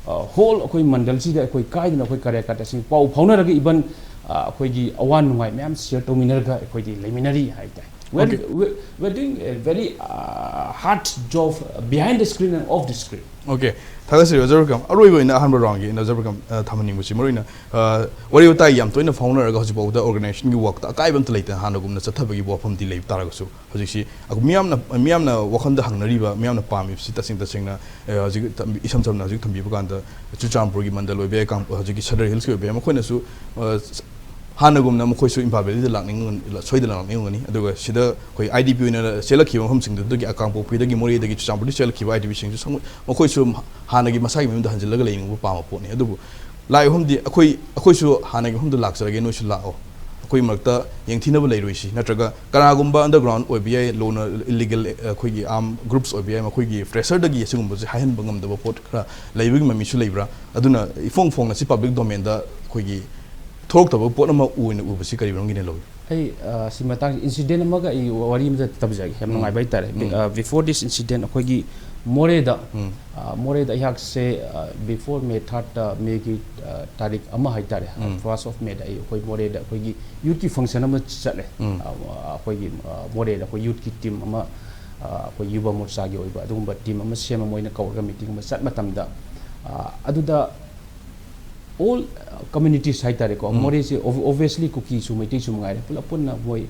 ꯎꯝ꯫ ꯑ, whole ꯑꯩꯈꯣꯏ ꯃꯟꯗꯜꯁꯤꯗ ꯑꯩꯈꯣꯏ ꯀꯥꯏꯗꯅ ꯑꯩꯈꯣꯏ ꯀꯥꯔꯌꯀꯔꯇꯥꯁꯤꯡ ꯄꯥꯎ ꯐꯥꯎꯅꯔꯒ, even, ꯑ, ꯑꯩꯈꯣꯏꯒꯤ ꯑꯋꯥ ꯅꯨꯡꯉꯥꯏ ꯃꯌꯥꯝ share ꯇꯧꯃꯤꯟꯅꯔꯒ ꯑꯩꯈꯣꯏꯗꯤ ꯂꯩꯃꯤꯟꯅꯔꯤ ꯍꯥꯏꯇꯥꯔꯦ꯫ We're, Okay꯫ we're, we're doing a very, uh, hard job behind the screen and off the screen. Okay꯫ ꯊꯥꯒꯠꯆꯔꯤ ꯑꯣꯖꯥ ꯕꯤꯀ꯭ꯔꯝ꯫ ꯑꯔꯣꯏꯕ ꯑꯣꯏꯅ ꯑꯍꯥꯟꯕ roundꯒꯤ ꯑꯩꯅ ꯑꯣꯖꯥ ꯕꯤꯀ꯭ꯔꯝ, ꯑ, ꯊꯝꯍꯟꯅꯤꯡꯕꯁꯤ ꯃꯔꯨꯑꯣꯏꯅ, ꯑ, ꯋꯥꯔꯤ ꯋꯥꯇꯥꯏ ꯌꯥꯝ ꯇꯣꯏꯅ ꯐꯥꯎꯅꯔꯒ ꯍꯧꯖꯤꯛꯐꯥꯎꯗ organizationꯒꯤ workꯇ ꯑꯀꯥꯏꯕ ꯑꯝꯇ ꯂꯩꯇꯅ ꯍꯥꯟꯅꯒꯨꯝꯅ ꯆꯠꯊꯕꯒꯤ ꯋꯥꯐꯝꯗꯤ ꯂꯩꯕ ꯇꯥꯔꯒꯁꯨ, ꯍꯧꯖꯤꯛꯁꯤ ꯑꯩꯈꯣꯏ ꯃꯤꯌꯥꯝꯅ, ꯃꯤꯌꯥꯝꯅ ꯋꯥꯈꯜꯗ ꯍꯪꯅꯔꯤꯕ, ꯃꯤꯌꯥꯝꯅ ꯄꯥꯝꯃꯤꯕꯁꯤ ꯇꯁꯦꯡ ꯇꯁꯦꯡꯅ, ꯑ, ꯍꯧꯖꯤꯛ ꯊꯝ-, ꯏꯁꯝ ꯁꯝꯅ ꯍꯧꯖꯤꯛ ꯊꯝꯕꯤꯕ ꯀꯥꯟꯗ ꯆꯨꯔꯆꯥꯟꯄꯨꯔꯒꯤ ꯃꯟꯗꯜ ꯑꯣꯏꯕ ꯌꯥꯏ, ꯀꯥꯡ-, ꯍꯧꯖꯤꯛꯀꯤ ꯁꯗꯔ ꯍꯤꯜꯁꯀꯤ ꯑꯣꯏꯕ ꯌꯥꯏ, ꯃꯈꯣꯏꯅꯁꯨ, ꯑ, ꯍꯥꯟꯅꯒꯨꯝꯅ ꯃꯈꯣꯏꯁꯨ ꯏꯝꯐꯥꯜ ꯚꯦꯂꯤꯗ ꯂꯥꯛꯅꯤꯡꯉ-, ꯁꯣꯏꯗꯅ ꯂꯥꯛꯅꯤꯡꯉꯝꯒꯅꯤ꯫ ꯑꯗꯨꯒ ꯁꯤꯗ ꯑꯩꯈꯣꯏ IDP ꯑꯣꯏꯅ ꯆꯦꯜꯂꯛꯈꯤꯕ ꯃꯐꯝꯁꯤꯡꯗꯨꯗꯒꯤ, ꯀꯥꯡꯄꯣꯛꯄꯤꯗꯒꯤ, ꯃꯣꯔꯦꯗꯒꯤ, ꯆꯨꯔꯆꯥꯟꯄꯨꯔꯗꯒꯤ ꯆꯦꯜꯂꯛꯈꯤꯕ IDPꯁꯤꯡꯁꯨ ꯁꯪ-, ꯃꯈꯣꯏꯁꯨ ꯍꯥꯟꯅꯒꯤ ꯃꯁꯥꯒꯤ ꯃꯌꯨꯝꯗ ꯍꯟꯖꯤꯜꯂꯒ ꯂꯩꯅꯤꯡꯕ ꯄꯥꯝꯕ ꯄꯣꯠꯅꯤ꯫ ꯑꯗꯨꯕꯨ ꯂꯥꯛꯏ ꯃꯐꯝꯗꯤ ꯑꯩꯈꯣꯏ, ꯑꯩꯈꯣꯏꯁꯨ ꯍꯥꯟꯅꯒꯤ ꯃꯐꯝꯗ ꯂꯥꯛꯆꯔꯒꯦ, ꯅꯣꯏꯁꯨ ꯂꯥꯛꯑꯣ꯫ ꯑꯩꯈꯣꯏ ꯃꯔꯛꯇ ꯌꯦꯡꯊꯤꯅꯕ ꯂꯩꯔꯣꯏꯁꯤ, ꯅꯠꯇ꯭ꯔꯒ ꯀꯅꯥꯒꯨꯝꯕ underground ꯑꯣꯏꯕ ꯌꯥꯏ, ꯂꯣꯅ illegal, ꯑꯩꯈꯣꯏꯒꯤ arm groups ꯑꯣꯏꯕ ꯌꯥꯏ, ꯃꯈꯣꯏꯒꯤ pressureꯗꯒꯤ ꯑꯁꯤꯒꯨꯝꯕꯁꯦ ꯍꯥꯏꯍꯟꯕ ꯉꯝꯗꯕ ꯄꯣꯠ ꯈꯔ ꯂꯩꯕꯒꯤ ꯃꯃꯤꯁꯨ ꯂꯩꯕ꯭ꯔꯥ? ꯑꯗꯨꯅ ꯏꯐꯣꯡ ꯐꯣꯡꯅ ꯁꯤ public domainꯗ ꯑꯩꯈꯣꯏꯒꯤ ꯊꯣꯛꯂꯛꯇꯕ ꯄꯣꯠ ꯑꯃ ꯑꯣꯏꯅ ꯎꯕꯁꯤ ꯀꯔꯤ ꯃꯔꯝꯒꯤꯅ ꯂꯧꯏ? ꯑꯩ, ꯑ, ꯁꯤ ꯃꯇꯥꯡꯁꯤ incident ꯑꯃꯒ ꯑꯩ ꯋꯥꯔꯤ ꯑꯃꯗ ꯇꯝꯖꯒꯦ, ꯌꯥꯝ ꯎꯝ꯫ ꯅꯨꯡꯉꯥꯏꯕ ꯍꯥꯏꯇꯥꯔꯦ꯫ ꯎꯝ꯫ ꯑ, before this incident ꯑꯩꯈꯣꯏꯒꯤ, ꯃꯣꯔꯦꯗ, ꯎꯝ꯫ ꯑ, ꯃꯣꯔꯦꯗ ꯑꯩꯍꯥꯛꯁꯦ, ꯑ, before May third, ꯑ, ꯃꯦꯒꯤ, ꯑ, ꯇꯥꯔꯤꯛ ꯑꯃ ꯍꯥꯏꯇꯥꯔꯦ, ꯎꯝ꯫ First of May ꯗ ꯑꯩ, ꯑꯩꯈꯣꯏ ꯃꯣꯔꯦꯗ ꯑꯩꯈꯣꯏꯒꯤ youth ꯀꯤ function ꯑꯃ ꯆꯠꯂꯦ꯫ ꯎꯝ꯫ ꯑ, ꯑꯩꯈꯣꯏꯒꯤ, ꯑ, ꯃꯣꯔꯦꯗ ꯑꯩꯈꯣꯏ youth ꯀꯤ team ꯑꯃ, ꯑ, ꯑꯩꯈꯣꯏ ꯌꯨꯕ ꯃꯣꯔꯆꯥꯒꯤ ꯑꯣꯏꯕ ꯑꯗꯨꯒꯨꯝꯕ team ꯑꯃ ꯁꯦꯝꯃ ꯃꯣꯏꯅ ꯀꯧꯔꯒ meeting ꯑꯃ ꯆꯠ ꯃꯇꯝꯗ, ꯑ, ꯑꯗꯨꯗ all communities ꯍꯥꯏꯇꯥꯔꯦꯀꯣ, ꯎꯝ꯫ ꯃꯣꯔꯦꯁꯦ ob-, obviously ꯀꯨꯀꯤꯁꯨ ꯃꯩꯇꯩꯁꯨ ꯃꯉꯥꯏꯔꯦ, ꯄꯨꯂꯞ ꯄꯨꯟꯅ ꯃꯣꯏ,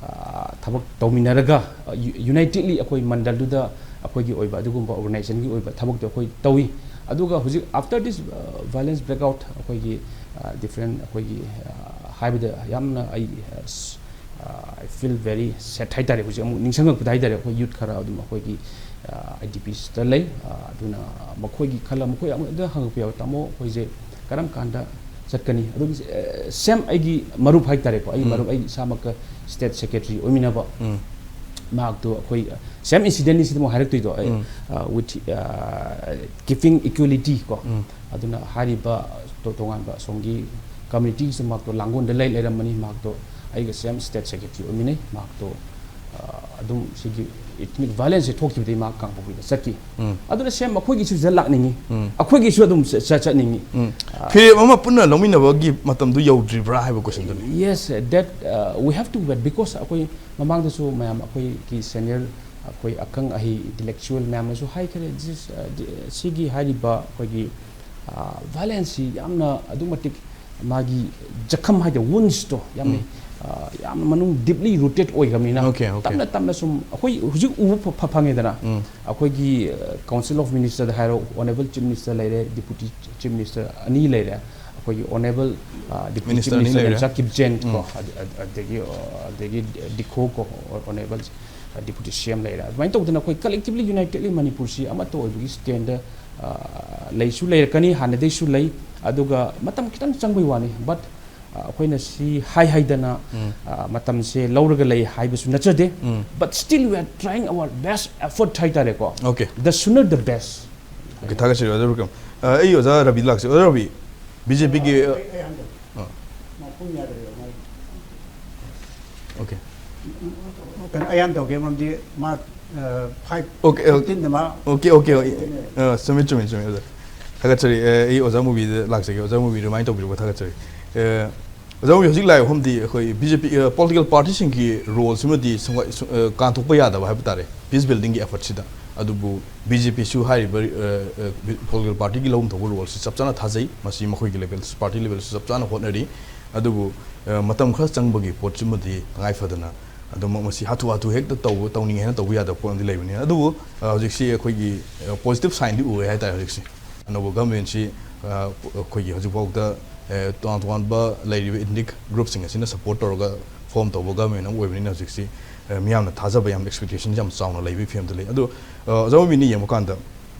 ꯑ, ꯊꯕꯛ ꯇꯧꯃꯤꯟꯅꯔꯒ, ꯑ, u-, unitedly ꯑꯩꯈꯣꯏ ꯃꯟꯗꯜꯗꯨꯗ ꯑꯩꯈꯣꯏꯒꯤ ꯑꯣꯏꯕ ꯑꯗꯨꯒꯨꯝꯕ organization ꯒꯤ ꯑꯣꯏꯕ ꯊꯕꯛꯇꯣ ꯑꯩꯈꯣꯏ ꯇꯧꯏ꯫ ꯑꯗꯨꯒ ꯍꯧꯖꯤꯛ after this, ꯑ, violence breakout ꯑꯩꯈꯣꯏꯒꯤ, ꯑ, different ꯑꯩꯈꯣꯏꯒꯤ, ꯑ, ꯍꯥꯏꯕꯗ ꯌꯥꯝꯅ ꯑꯩ, ꯑ, ꯁ-, ꯑ, I feel very sad ꯍꯥꯏꯇꯥꯔꯦ꯫ ꯍꯧꯖꯤꯛ ꯑꯃꯨꯛ ꯅꯤꯡꯁꯤꯡꯉꯛꯄꯗ ꯍꯥꯏꯇꯥꯔꯦ, ꯑꯩꯈꯣꯏ youth ꯈꯔ ꯑꯗꯨꯝ ꯑꯩꯈꯣꯏꯒꯤ, ꯑ, I D Ps ꯇ ꯂꯩ꯫ ꯑ, ꯑꯗꯨꯅ ꯃꯈꯣꯏꯒꯤ ꯈꯜꯂ ꯃꯈꯣꯏ ꯑꯃꯨꯛꯇ ꯍꯪꯉꯛꯄ ꯌꯥꯎꯋꯦ, "ꯇꯥꯃꯣ, ꯑꯩꯈꯣꯏꯁꯦ ꯀꯔꯝ ꯀꯥꯟꯗ ꯆꯠꯀꯅꯤ?" ꯑꯗꯨꯝ, ꯑ, same ꯑꯩꯒꯤ ꯃꯔꯨꯞ ꯍꯥꯏꯇꯥꯔꯦꯀꯣ, ꯑꯩꯒꯤ ꯎꯝ꯫ ꯃꯔꯨꯞ, ꯑꯩ ꯏꯁꯥꯃꯛꯀ state secretary ꯑꯣꯏꯃꯤꯟꯅꯕ ꯎꯝ꯫ ꯃꯍꯥꯛꯇꯣ ꯑꯩꯈꯣꯏ, same incident ꯅꯤ ꯁꯤꯗ ꯑꯃꯨꯛ ꯍꯥꯏꯔꯛꯇꯣꯏꯗꯣ, ꯑꯩ, ꯎꯝ꯫ ꯑ, with, ꯑ, keeping equality ꯀꯣ, ꯎꯝ꯫ ꯑꯗꯨꯅ ꯍꯥꯏꯔꯤꯕ ꯇꯣ-, ꯇꯣꯉꯥꯟꯕ ꯑꯁꯣꯝꯒꯤ community ꯁꯨ ꯃꯍꯥꯛꯇꯣ ꯂꯥꯡꯒꯣꯜꯗ ꯂꯩ ꯂꯩꯔꯝꯕꯅꯤ꯫ ꯃꯍꯥꯛꯇꯣ ꯑꯩꯒ same state secretary ꯑꯣꯏꯃꯤꯟꯅꯩ꯫ ꯃꯍꯥꯛꯇꯣ, ꯑ, ꯑꯗꯨꯝ ꯁꯤꯒꯤ ethnic violence ꯁꯦ ꯊꯣꯛꯈꯤꯕꯗꯒꯤ ꯃꯍꯥꯛ ꯀꯥꯡꯄꯣꯛꯄꯤꯗ ꯆꯠꯈꯤ꯫ ꯎꯝ꯫ ꯑꯗꯨꯅ same ꯑꯩꯈꯣꯏꯒꯤꯁꯨ ꯁꯤꯗ ꯂꯥꯛꯅꯤꯡꯉꯤ꯫ ꯎꯝ꯫ ꯑꯩꯈꯣꯏꯒꯤꯁꯨ ꯑꯗꯨꯝ ꯆ-, ꯆ-, ꯆꯠꯅꯤꯡꯉꯤ꯫ ꯎꯝ꯫ ꯑ, ꯐꯤꯔꯦꯞ ꯑꯃ ꯄꯨꯟꯅ ꯂꯧꯃꯤꯟꯅꯕꯒꯤ ꯃꯇꯝꯗꯨ ꯌꯧꯗ꯭ꯔꯤꯕ꯭ꯔꯥ ꯍꯥꯏꯕ question ꯗꯨꯅꯤ꯫ Yes, that, uh, we have to wait because ꯑꯩꯈꯣꯏ ꯃꯃꯥꯡꯗꯁꯨ ꯃꯌꯥꯝ ꯑꯩꯈꯣꯏꯒꯤ senior, ꯑꯩꯈꯣꯏ ꯑꯈꯪ ꯑꯍꯩ intellectual ꯃꯌꯥꯝꯅꯁꯨ ꯍꯥꯏꯈ꯭ꯔꯦ, this, uh, ꯗꯤ-, ꯁꯤꯒꯤ ꯍꯥꯏꯔꯤꯕ ꯑꯩꯈꯣꯏꯒꯤ, ꯑ, violence ꯁꯤ ꯌꯥꯝꯅ ꯑꯗꯨꯛ ꯃꯇꯤꯛ ꯃꯥꯒꯤ ꯖꯈꯝ ꯍꯥꯏꯗꯤ wounds ꯇꯣ ꯌꯥꯝꯅ, ꯎꯝ꯫ ꯑ, ꯌꯥꯝꯅ ꯃꯅꯨꯡ deeply rooted ꯑꯣꯏꯈ꯭ꯔꯕꯅꯤꯅ, Okay, okay꯫ ꯇꯞꯅ ꯇꯞꯅ ꯁꯨꯝ ꯑꯩꯈꯣꯏ ꯍꯧꯖꯤꯛ ꯎꯕ ꯐ-, ꯐ-, ꯐꯪꯉꯦꯗꯅ, ꯎꯝ꯫ ꯑꯩꯈꯣꯏꯒꯤ, ꯑ, Council of Minister ꯗ ꯍꯥꯏꯔꯣ, Honourable Chief Minister ꯂꯩꯔꯦ, Deputy Chief Minister ꯑꯅꯤ ꯂꯩꯔꯦ, ꯑꯩꯈꯣꯏꯒꯤ Honourable, ꯑ, Deputy Minister Chief ꯑꯅꯤ Minister ꯂꯩꯔꯦ꯫ ꯔꯦꯝꯆꯥꯛ ꯀꯤꯞꯖꯦꯟ ꯀꯣ, ꯎꯝ꯫ ꯑꯗ-, ꯑꯗ-, ꯑꯗꯒꯤ, ꯑ, ꯑꯗꯒꯤ ꯗꯤꯈꯣ ꯀꯣ, Honourable, ꯑ, Deputy C M ꯂꯩꯔꯦ꯫ ꯑꯗꯨꯃꯥꯏꯅ ꯇꯧꯗꯅ ꯑꯩꯈꯣꯏ collectively unitedly ꯃꯅꯤꯄꯨꯔꯁꯤ ꯑꯃꯠꯇ ꯑꯣꯏꯕꯒꯤ stand ꯗ, ꯑ, ꯂꯩꯁꯨ ꯂꯩꯔꯛꯀꯅꯤ, ꯍꯥꯟꯅꯗꯩꯁꯨ ꯂꯩ꯫ ꯑꯗꯨꯒ ꯃꯇꯝ ꯈꯤꯇꯪ ꯆꯪꯕꯩ ꯋꯥꯅꯤ, but, ꯑ, ꯑꯩꯈꯣꯏꯅ ꯁꯤ ꯍꯥꯏ ꯍꯥꯏꯗꯅ, ꯎꯝ꯫ ꯑ, ꯃꯇꯝꯁꯦ ꯂꯧꯔꯒ ꯂꯩ ꯍꯥꯏꯕꯁꯨ ꯅꯠꯆꯗꯦ, ꯎꯝ꯫ But still we are trying our best effort ꯍꯥꯏꯇꯥꯔꯦꯀꯣ꯫ Okay꯫ The sooner the best꯫ Okay, ꯊꯥꯒꯠꯆꯔꯤ, ꯑꯣꯖꯥ ꯔꯨꯀꯝ꯫ ꯑ, ꯑꯩ ꯑꯣꯖꯥ ꯔꯕꯤꯗ ꯂꯥꯛꯆꯩ꯫ ꯑꯣꯖꯥ ꯔꯕꯤ, B J P ꯒꯤ, ꯑ, ꯑꯩ, ꯑꯩ ꯍꯟꯗꯛ ꯑ꯫ ꯃꯄꯨꯡ ꯌꯥꯗ꯭ꯔꯦꯕ ꯃꯥꯒꯤ꯫ Okay꯫ ꯀꯩꯅꯣ ꯑꯌꯥꯝ ꯇꯧꯒꯦ, ꯃꯔꯝꯗꯤ ꯃꯥ ꯐꯥꯏꯚ Okay, okay. ꯐꯤꯐꯇꯤꯟꯗ ꯃꯥ ꯑꯣꯀꯦ ꯑꯣꯀꯦ ꯑꯣꯀꯦ ꯑ, ꯆꯨꯝꯃꯤ ꯆꯨꯝꯃꯤ ꯆꯨꯝꯃꯤ ꯑꯣꯖꯥ꯫ ꯊꯥꯒꯠꯆꯔꯤ꯫ ꯑ, ꯑꯩ ꯑꯣꯖꯥ ꯃꯨꯕꯤꯗ ꯂꯥꯛꯆꯒꯦ꯫ ꯑꯣꯖꯥ ꯃꯨꯕꯤ ꯔꯤꯃꯥꯏꯟ ꯇꯧꯕꯤꯔꯨꯕ ꯊꯥꯒꯠꯆꯔꯤ꯫ ꯑ, ꯑꯣꯖꯥ ꯃꯨꯕꯤ, ꯍꯧꯖꯤꯛ ꯂꯥꯛꯏꯕ ꯃꯐꯝꯗꯤ ꯑꯩꯈꯣꯏ ꯕꯤ ꯖꯦ ꯄꯤ ꯄꯣꯂꯤꯇꯤꯀꯦꯜ ꯄꯥꯔꯇꯤꯁꯤꯡꯒꯤ ꯔꯣꯜꯁꯤꯃꯗꯤ ꯁꯨꯡ-, ꯁꯨꯡ-, ꯑ, ꯀꯥꯟꯊꯣꯛꯄ ꯌꯥꯗꯕ ꯍꯥꯏꯕ ꯇꯥꯔꯦ ꯄꯤꯁ ꯕꯤꯜꯗꯤꯡꯒꯤ ꯑꯦꯐꯔꯠꯁꯤꯗ꯫ ꯑꯗꯨꯕꯨ ꯕꯤ ꯖꯦ ꯄꯤꯁꯨ ꯍꯥꯏꯔꯤꯕ ꯄꯣꯂꯤꯇꯤꯀꯦꯜ ꯄꯥꯔꯇꯤꯒꯤ ꯂꯧꯐꯝ ꯊꯣꯛꯄ ꯔꯣꯜꯁꯤ ꯆꯞ ꯆꯥꯅ ꯊꯥꯖꯩ꯫ ꯃꯁꯤ ꯃꯈꯣꯏꯒꯤ ꯂꯦꯚꯦꯜ, ꯄꯥꯔꯇꯤ ꯂꯦꯚꯦꯜꯁꯨ ꯆꯞ ꯆꯥꯅ ꯍꯣꯠꯅꯔꯤ꯫ ꯑꯗꯨꯕꯨ ꯑ, ꯃꯇꯝ ꯈꯔ ꯆꯪꯕꯒꯤ ꯄꯣꯠꯁꯤꯃꯗꯤ ꯇꯉꯥꯏ ꯐꯗꯅ ꯑꯗꯨꯃꯛ ꯃꯁꯤ ꯍꯥꯊꯨ ꯍꯥꯊꯨ ꯍꯦꯛꯇ ꯇꯧꯕ, ꯇꯧꯅꯤꯡꯉꯦ ꯍꯥꯏꯅ ꯇꯧꯕ ꯌꯥꯗꯕ ꯄꯣꯠ ꯑꯃꯗꯤ ꯂꯩꯕꯅꯤ꯫ ꯑꯗꯨꯕꯨ ꯑ, ꯍꯧꯖꯤꯛꯁꯤ ꯑꯩꯈꯣꯏꯒꯤ ꯄꯣꯖꯤꯇꯤꯞ ꯁꯥꯏꯟꯗꯤ ꯎꯔꯦ ꯍꯥꯏꯇꯥꯔꯦ꯫ ꯍꯧꯖꯤꯛꯁꯤ ꯑꯅꯧꯕ ꯒꯚꯔꯟꯃꯦꯟꯁꯤ, ꯑ, ꯑꯩꯈꯣꯏꯒꯤ ꯍꯧꯖꯤꯛꯐꯥꯎꯗ ꯑ, ꯇꯣꯉꯥꯟ ꯇꯣꯉꯥꯟꯕ ꯂꯩꯔꯤꯕ ꯏꯊꯅꯤꯛ ꯒ꯭ꯔꯨꯞꯁꯤꯡ ꯑꯁꯤꯅ ꯁꯄꯣꯔꯠ ꯇꯧꯔꯒ ꯐꯣꯔꯝ ꯇꯧꯕ ꯒꯚꯔꯟꯃꯦꯟ ꯑꯃ ꯑꯣꯏꯕꯅꯤꯅ ꯍꯧꯖꯤꯛꯁꯤ ꯑ, ꯃꯤꯌꯥꯝꯅ ꯊꯥꯖꯕ ꯌꯥꯝ, ꯑꯦꯛꯁꯄꯦꯛꯇꯦꯁꯟ ꯌꯥꯝ ꯆꯥꯎꯅ ꯂꯩꯕꯒꯤ ꯐꯤꯕꯝꯗ ꯂꯩ꯫ ꯑꯗꯣ ꯑ, ꯑꯣꯖꯥ ꯃꯨꯕꯤꯅ ꯌꯦꯡꯕ ꯀꯥꯟꯗ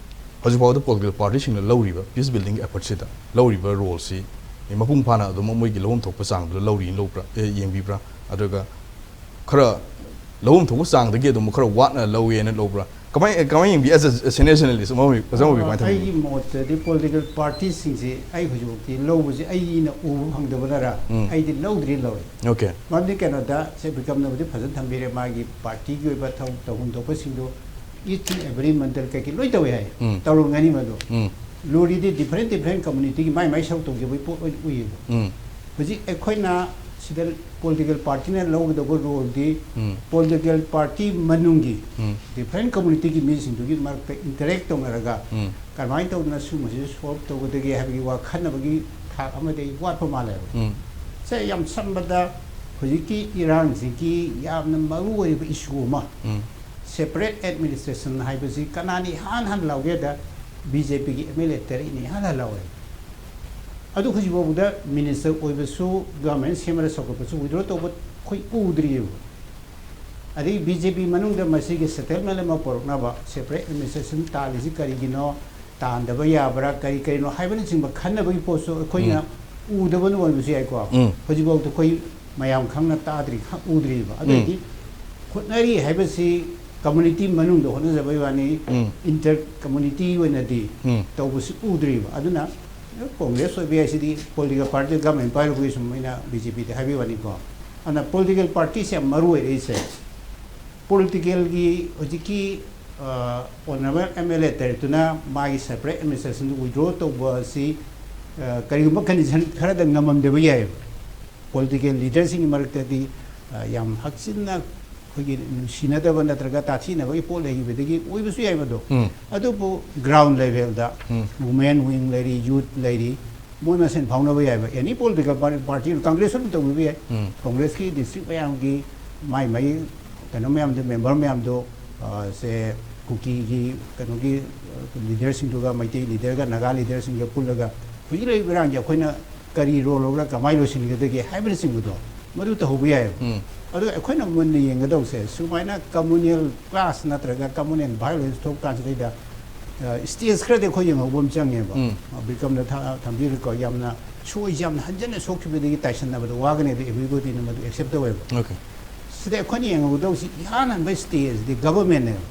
ꯍꯧꯖꯤꯛꯐꯥꯎꯗ ꯄꯣꯂꯤꯇꯤꯀꯦꯜ ꯄꯥꯔꯇꯤꯁꯤꯡꯅ ꯂꯧꯔꯤꯕ ꯄꯤꯁ ꯕꯤꯜꯗꯤꯡ ꯑꯦꯐꯔꯠꯁꯤꯗ ꯂꯧꯔꯤꯕ ꯔꯣꯜꯁꯤ ꯃꯄꯨꯡ ꯐꯥꯅ ꯑꯗꯨꯝ ꯃꯣꯏꯒꯤ ꯂꯧꯐꯝ ꯊꯣꯛꯄ ꯆꯥꯡꯗꯨꯗ ꯂꯧꯔꯤ ꯂꯧꯕ꯭ꯔꯥ, ꯑꯦ, ꯌꯦꯡꯕꯤꯕ꯭ꯔꯥ? ꯑꯗꯨꯒ ꯈꯔ ꯂꯧꯐꯝ ꯊꯣꯛꯄ ꯆꯥꯡꯗꯒꯤ ꯑꯗꯨꯝ ꯈꯔ ꯋꯥꯠꯅ ꯂꯧꯋꯦꯅ ꯂꯧꯕ꯭ꯔꯥ? ꯀꯃꯥꯏ, ꯀꯃꯥꯏ ꯌꯦꯡꯕꯤ? As a senior journalist ꯑꯃ ꯑꯣꯏ-, ꯑꯣꯖꯥ ꯑꯣꯏꯕꯤ ꯀꯃꯥꯏꯅ ꯊꯝꯕꯤ? ꯑꯩꯒꯤ ꯃꯣꯠꯇꯗꯤ ꯄꯣꯂꯤꯇꯤꯀꯦꯜ ꯄꯥꯔꯇꯤꯁꯤꯡꯁꯦ ꯑꯩ ꯍꯧꯖꯤꯛꯐꯥꯎꯗꯤ ꯂꯧꯕꯁꯦ ꯑꯩꯅ ꯎꯕ ꯐꯪꯗꯕꯅꯔ ꯎꯝ. ꯑꯩꯗꯤ ꯂꯧꯗ꯭ꯔꯤ ꯂꯧꯔꯦ꯫ ꯑꯣꯀꯦ꯫ ꯃꯔꯝꯗꯤ ꯀꯩꯅꯣꯗ ꯁꯦ ꯕꯤꯀꯝꯅꯕꯨꯗꯤ ꯐꯖꯅ ꯊꯝꯕꯤꯔꯦ, ꯃꯥꯒꯤ ꯄꯥꯔꯇꯤꯒꯤ ꯑꯣꯏꯕ ꯊꯧ-, ꯇꯧꯐꯝ ꯊꯣꯛꯄꯁꯤꯡꯗꯣ each and every ꯃꯟꯗꯜ ꯀꯩꯀꯩ ꯂꯣꯏ ꯇꯧꯋꯦ ꯍꯥꯏ꯫ ꯎꯝ. ꯇꯧꯔꯝꯒꯅꯤ ꯃꯗꯨ꯫ ꯎꯝ. ꯂꯨꯔꯤꯗꯤ ꯗꯤꯐ꯭ꯔꯦꯟ ꯗꯤꯐ꯭ꯔꯦꯟ ꯀꯝꯃꯨꯅꯤꯇꯤꯒꯤ ꯃꯥꯏ ꯃꯥꯏ ꯁꯔꯨꯛ ꯇꯧꯖꯕꯒꯤ ꯄꯣꯠ ꯑꯣꯏꯅ ꯎꯏꯌꯦꯕ꯫ ꯎꯝ. ꯍꯧꯖꯤꯛ ꯑꯩꯈꯣꯏꯅ ꯁꯤꯗ ꯄꯣꯂꯤꯇꯤꯀꯦꯜ ꯄꯥꯔꯇꯤꯅ ꯂꯧꯒꯗꯧꯕ ꯔꯣꯜꯗꯤ ꯎꯝ. ꯄꯣꯂꯤꯇꯤꯀꯦꯜ ꯄꯥꯔꯇꯤ ꯃꯅꯨꯡꯒꯤ ꯎꯝ. ꯗꯤꯐ꯭ꯔꯦꯟ ꯀꯝꯃꯨꯅꯤꯇꯤꯒꯤ ꯃꯤꯁꯤꯡꯗꯨꯒꯤ ꯃꯔꯛꯇ ꯏꯟꯇꯔꯦꯛ ꯇꯧꯅꯔꯒ ꯎꯝ. ꯀꯃꯥꯏꯅ ꯇꯧꯗꯅ ꯁꯤꯒꯨꯝꯕꯁꯤꯁꯨ ꯁꯣꯜꯕ ꯇꯧꯒꯗꯒꯦ ꯍꯥꯏꯕꯒꯤ ꯋꯥ ꯈꯟꯅꯕꯒꯤ ꯊꯥꯛ ꯑꯃꯗꯤ ꯑꯩ ꯋꯥꯠꯄ ꯃꯥꯜꯂꯦꯕ꯫ ꯎꯝ. ꯁꯦ ꯌꯥꯝ ꯁꯝꯕꯗ ꯍꯧꯖꯤꯛꯀꯤ ꯏꯔꯥꯡꯁꯤꯒꯤ ꯌꯥꯝꯅ ꯃꯔꯨ ꯑꯣꯏꯔꯤꯕ ꯏꯁꯨ ꯑꯃ ꯎꯝ. ꯁꯦꯄꯔꯦꯠ ꯑꯦꯗꯃꯤꯅꯤꯁꯇ꯭ꯔꯦꯁꯟ ꯍꯥꯏꯕꯁꯤ ꯀꯅꯥꯅ ꯏꯍꯥꯟ ꯍꯥꯟꯅ ꯂꯥꯎꯒꯦꯗ ꯕꯤ ꯖꯦ ꯄꯤꯒꯤ ꯑꯦꯝ ꯑꯦꯜ ꯑꯦ ꯇꯔꯦꯠꯅ ꯏꯍꯥꯟ ꯍꯥꯟꯅ ꯂꯥꯎꯔꯦ꯫ ꯑꯗꯨ ꯍꯧꯖꯤꯛꯐꯥꯎꯕꯗ ꯃꯤꯅꯤꯁꯇꯔ ꯑꯣꯏꯕꯁꯨ ꯒꯚꯔꯟꯃꯦꯟ ꯁꯦꯝꯃꯔ ꯆꯥꯎꯈꯠꯄꯁꯨ ꯋꯤꯗ꯭ꯔꯣ ꯇꯧꯕ ꯑꯩꯈꯣꯏ ꯎꯗ꯭ꯔꯤꯑꯕ꯫ ꯑꯗꯒꯤ ꯕꯤ ꯖꯦ ꯄꯤ ꯃꯅꯨꯡꯗ ꯃꯁꯤꯒꯤ ꯁꯦꯇꯜꯃꯦꯟ ꯑꯃ ꯄꯨꯔꯛꯅꯕ ꯁꯦꯄꯔꯦꯠ ꯑꯦꯗꯃꯤꯅꯤꯁꯇ꯭ꯔꯦꯁꯟ ꯇꯥꯜꯂꯤꯁꯤ ꯀꯔꯤꯒꯤꯅꯣ, ꯇꯥꯟꯗꯕ ꯌꯥꯕ꯭ꯔꯥ, ꯀꯔꯤ ꯀꯔꯤꯅꯣ ꯍꯥꯏꯕꯅꯆꯤꯡꯕ ꯈꯟꯅꯕꯒꯤ ꯄꯣꯠꯁꯨ ꯑꯩꯈꯣꯏꯅ ꯎꯗꯕꯅ ꯑꯣꯏꯕꯁꯨ ꯌꯥꯏꯀꯣ꯫ ꯎꯝ. ꯍꯧꯖꯤꯛꯐꯥꯎꯗ ꯑꯩꯈꯣꯏ ꯃꯌꯥꯝ ꯈꯪꯅ ꯇꯥꯗ꯭ꯔꯤ, ꯈ-, ꯎꯗ꯭ꯔꯤꯕ꯫ ꯑꯗꯨ ꯑꯣꯏꯗꯤ ꯍꯣꯠꯅꯔꯤ ꯍꯥꯏꯕꯁꯤ ꯀꯝꯃꯨꯅꯤꯇꯤ ꯃꯅꯨꯡꯗ ꯍꯣꯠꯅꯖꯕꯩ ꯋꯥꯅꯤ, ꯎꯝ. ꯏꯟꯇꯔ ꯀꯝꯃꯨꯅꯤꯇꯤ ꯑꯣꯏꯅꯗꯤ ꯎꯝ. ꯇꯧꯕꯁꯤ ꯎꯗ꯭ꯔꯤꯕ꯫ ꯑꯗꯨꯅ ꯀꯣꯡꯒ꯭ꯔꯦꯁ ꯑꯣꯏꯕ ꯌꯥꯏ, ꯁꯤꯗꯤ ꯄꯣꯂꯤꯇꯤꯀꯦꯜ ꯄꯥꯔꯇꯤ ꯒꯚꯔꯟꯃꯦꯟ ꯄꯥꯏꯔꯨꯕꯒꯤ ꯁꯨꯝ ꯑꯩꯅ ꯕꯤ ꯖꯦ ꯄꯤꯗ ꯍꯥꯏꯕꯒꯤ ꯋꯥꯅꯤꯀꯣ꯫ ꯑꯗꯨꯅ ꯄꯣꯂꯤꯇꯤꯀꯦꯜ ꯄꯥꯔꯇꯤꯁꯦ ꯌꯥꯝ ꯃꯔꯨ ꯑꯣꯏꯔꯛꯏꯁꯦ꯫ ꯄꯣꯂꯤꯇꯤꯀꯦꯜꯒꯤ ꯍꯧꯖꯤꯛꯀꯤ ꯑꯣꯅꯔꯦꯕꯜ ꯑꯦꯝ ꯑꯦꯜ ꯑꯦ ꯇꯔꯦꯠꯇꯨꯅ ꯃꯥꯒꯤ ꯁꯦꯄꯔꯦꯠ ꯑꯦꯗꯃꯤꯅꯤꯁꯇ꯭ꯔꯦꯁꯟꯗꯨ ꯋꯤꯗ꯭ꯔꯣ ꯇꯧꯕ ꯑꯁꯤ ꯀꯔꯤꯒꯨꯝꯕ ꯀꯟꯗꯤꯁꯟ ꯈꯔꯗ ꯉꯝꯃꯝꯗꯕ ꯌꯥꯏꯑꯕ꯫ ꯄꯣꯂꯤꯇꯤꯀꯦꯜ ꯂꯤꯗꯔꯁꯤꯡꯒꯤ ꯃꯔꯛꯇꯗꯤ ꯌꯥꯝ ꯍꯛꯆꯤꯟꯅ ꯑꯩꯈꯣꯏꯒꯤ ꯅꯨꯡꯁꯤꯅꯗꯕ ꯅꯠꯇ꯭ꯔꯒ ꯇꯥꯊꯤꯅꯕꯒꯤ ꯄꯣꯠ ꯂꯩꯈꯤꯕꯗꯒꯤ ꯑꯣꯏꯕꯁꯨ ꯌꯥꯏ ꯃꯗꯣ꯫ ꯑꯗꯨꯕꯨ ꯒ꯭ꯔꯥꯎꯟ ꯂꯦꯚꯦꯜꯗ ꯋꯨꯃꯦꯟ ꯋꯤꯡ ꯂꯩꯔꯤ, ꯌꯨꯠ ꯂꯩꯔꯤ, ꯃꯣꯏ ꯃꯁꯦꯟ ꯐꯥꯎꯅꯕ ꯌꯥꯏꯕ꯫ ꯑꯦꯅꯤ ꯄꯣꯂꯤꯇꯤꯀꯦꯜ ꯄꯥꯔꯇꯤ, ꯀꯪꯒ꯭ꯔꯦꯁꯁꯨ ꯑꯗꯨꯝ ꯇꯧꯕꯤꯕ ꯌꯥꯏ꯫ ꯀꯪꯒ꯭ꯔꯦꯁꯀꯤ ꯗꯤꯁꯇ꯭ꯔꯤꯛ ꯃꯌꯥꯝꯒꯤ ꯃꯥꯏ ꯃꯥꯏ ꯀꯩꯅꯣ ꯃꯌꯥꯝꯗꯣ, ꯃꯦꯝꯕꯔ ꯃꯌꯥꯝꯗꯣ, ꯁꯦ ꯀꯨꯀꯤꯒꯤ ꯀꯩꯅꯣꯒꯤ ꯂꯤꯗꯔꯁꯤꯡꯗꯨꯒ, ꯃꯩꯇꯩ ꯂꯤꯗꯔꯒ, ꯅꯥꯒꯥ ꯂꯤꯗꯔꯁꯤꯡꯒ ꯄꯨꯜꯂꯒ ꯍꯧꯖꯤꯛ ꯂꯩꯔꯤꯕ ꯏꯔꯥꯡꯁꯦ ꯑꯩꯈꯣꯏꯅ ꯀꯔꯤ ꯔꯣꯜ ꯂꯧꯔꯒ ꯀꯃꯥꯏꯅ ꯂꯣꯏꯁꯤꯟꯒꯗꯒꯦ ꯍꯥꯏꯕꯅꯆꯤꯡꯕꯗꯣ ꯃꯗꯨ ꯇꯧꯍꯧꯕ ꯌꯥꯏꯑꯕ꯫ ꯑꯗꯣ ꯑꯩꯈꯣꯏꯅ ꯃꯨꯟꯅ ꯌꯦꯡꯒꯗꯧꯁꯦ ꯁꯨꯃꯥꯏꯅ ꯀꯝꯃꯨꯅꯦꯜ ꯀ꯭ꯂꯥꯁ ꯅꯠꯇ꯭ꯔꯒ ꯀꯝꯃꯨꯅꯦꯜ ꯚꯥꯏꯑꯣꯂꯦꯟꯁ ꯊꯣꯛꯄ ꯀꯥꯟꯁꯤꯗꯩꯗ ꯁ꯭ꯇꯦꯖ ꯈꯔꯗꯤ ꯑꯩꯈꯣꯏ ꯌꯦꯡꯍꯧꯕ ꯑꯃ ꯆꯪꯉꯦꯕ꯫ ꯕꯤꯀ꯭ꯔꯝꯅ ꯊꯝꯕꯤꯔꯤꯀꯣ, ꯌꯥꯝꯅ ꯁꯣꯏꯁꯦ ꯌꯥꯝꯅ ꯍꯟꯖꯟꯅ ꯁꯣꯛꯈꯤꯕꯗꯒꯤ ꯇꯥꯏꯁꯟꯅꯕꯗꯣ ꯋꯥꯒꯅꯤ, ꯑꯗꯩ ꯑꯦꯚ꯭ꯔꯤꯕꯣꯗꯤꯅ ꯃꯗꯨ ꯑꯦꯛꯁꯦꯞ ꯇꯧꯋꯦꯕ꯫ ꯁꯤꯗ ꯑꯩꯈꯣꯏꯅ ꯌꯦꯡꯍꯧꯒꯗꯧꯁꯤ ꯏꯍꯥꯟ ꯍꯥꯟꯕ ꯁ꯭ꯇꯦꯖꯇꯤ ꯒꯚꯔꯟꯃꯦꯟꯅꯦꯕ꯫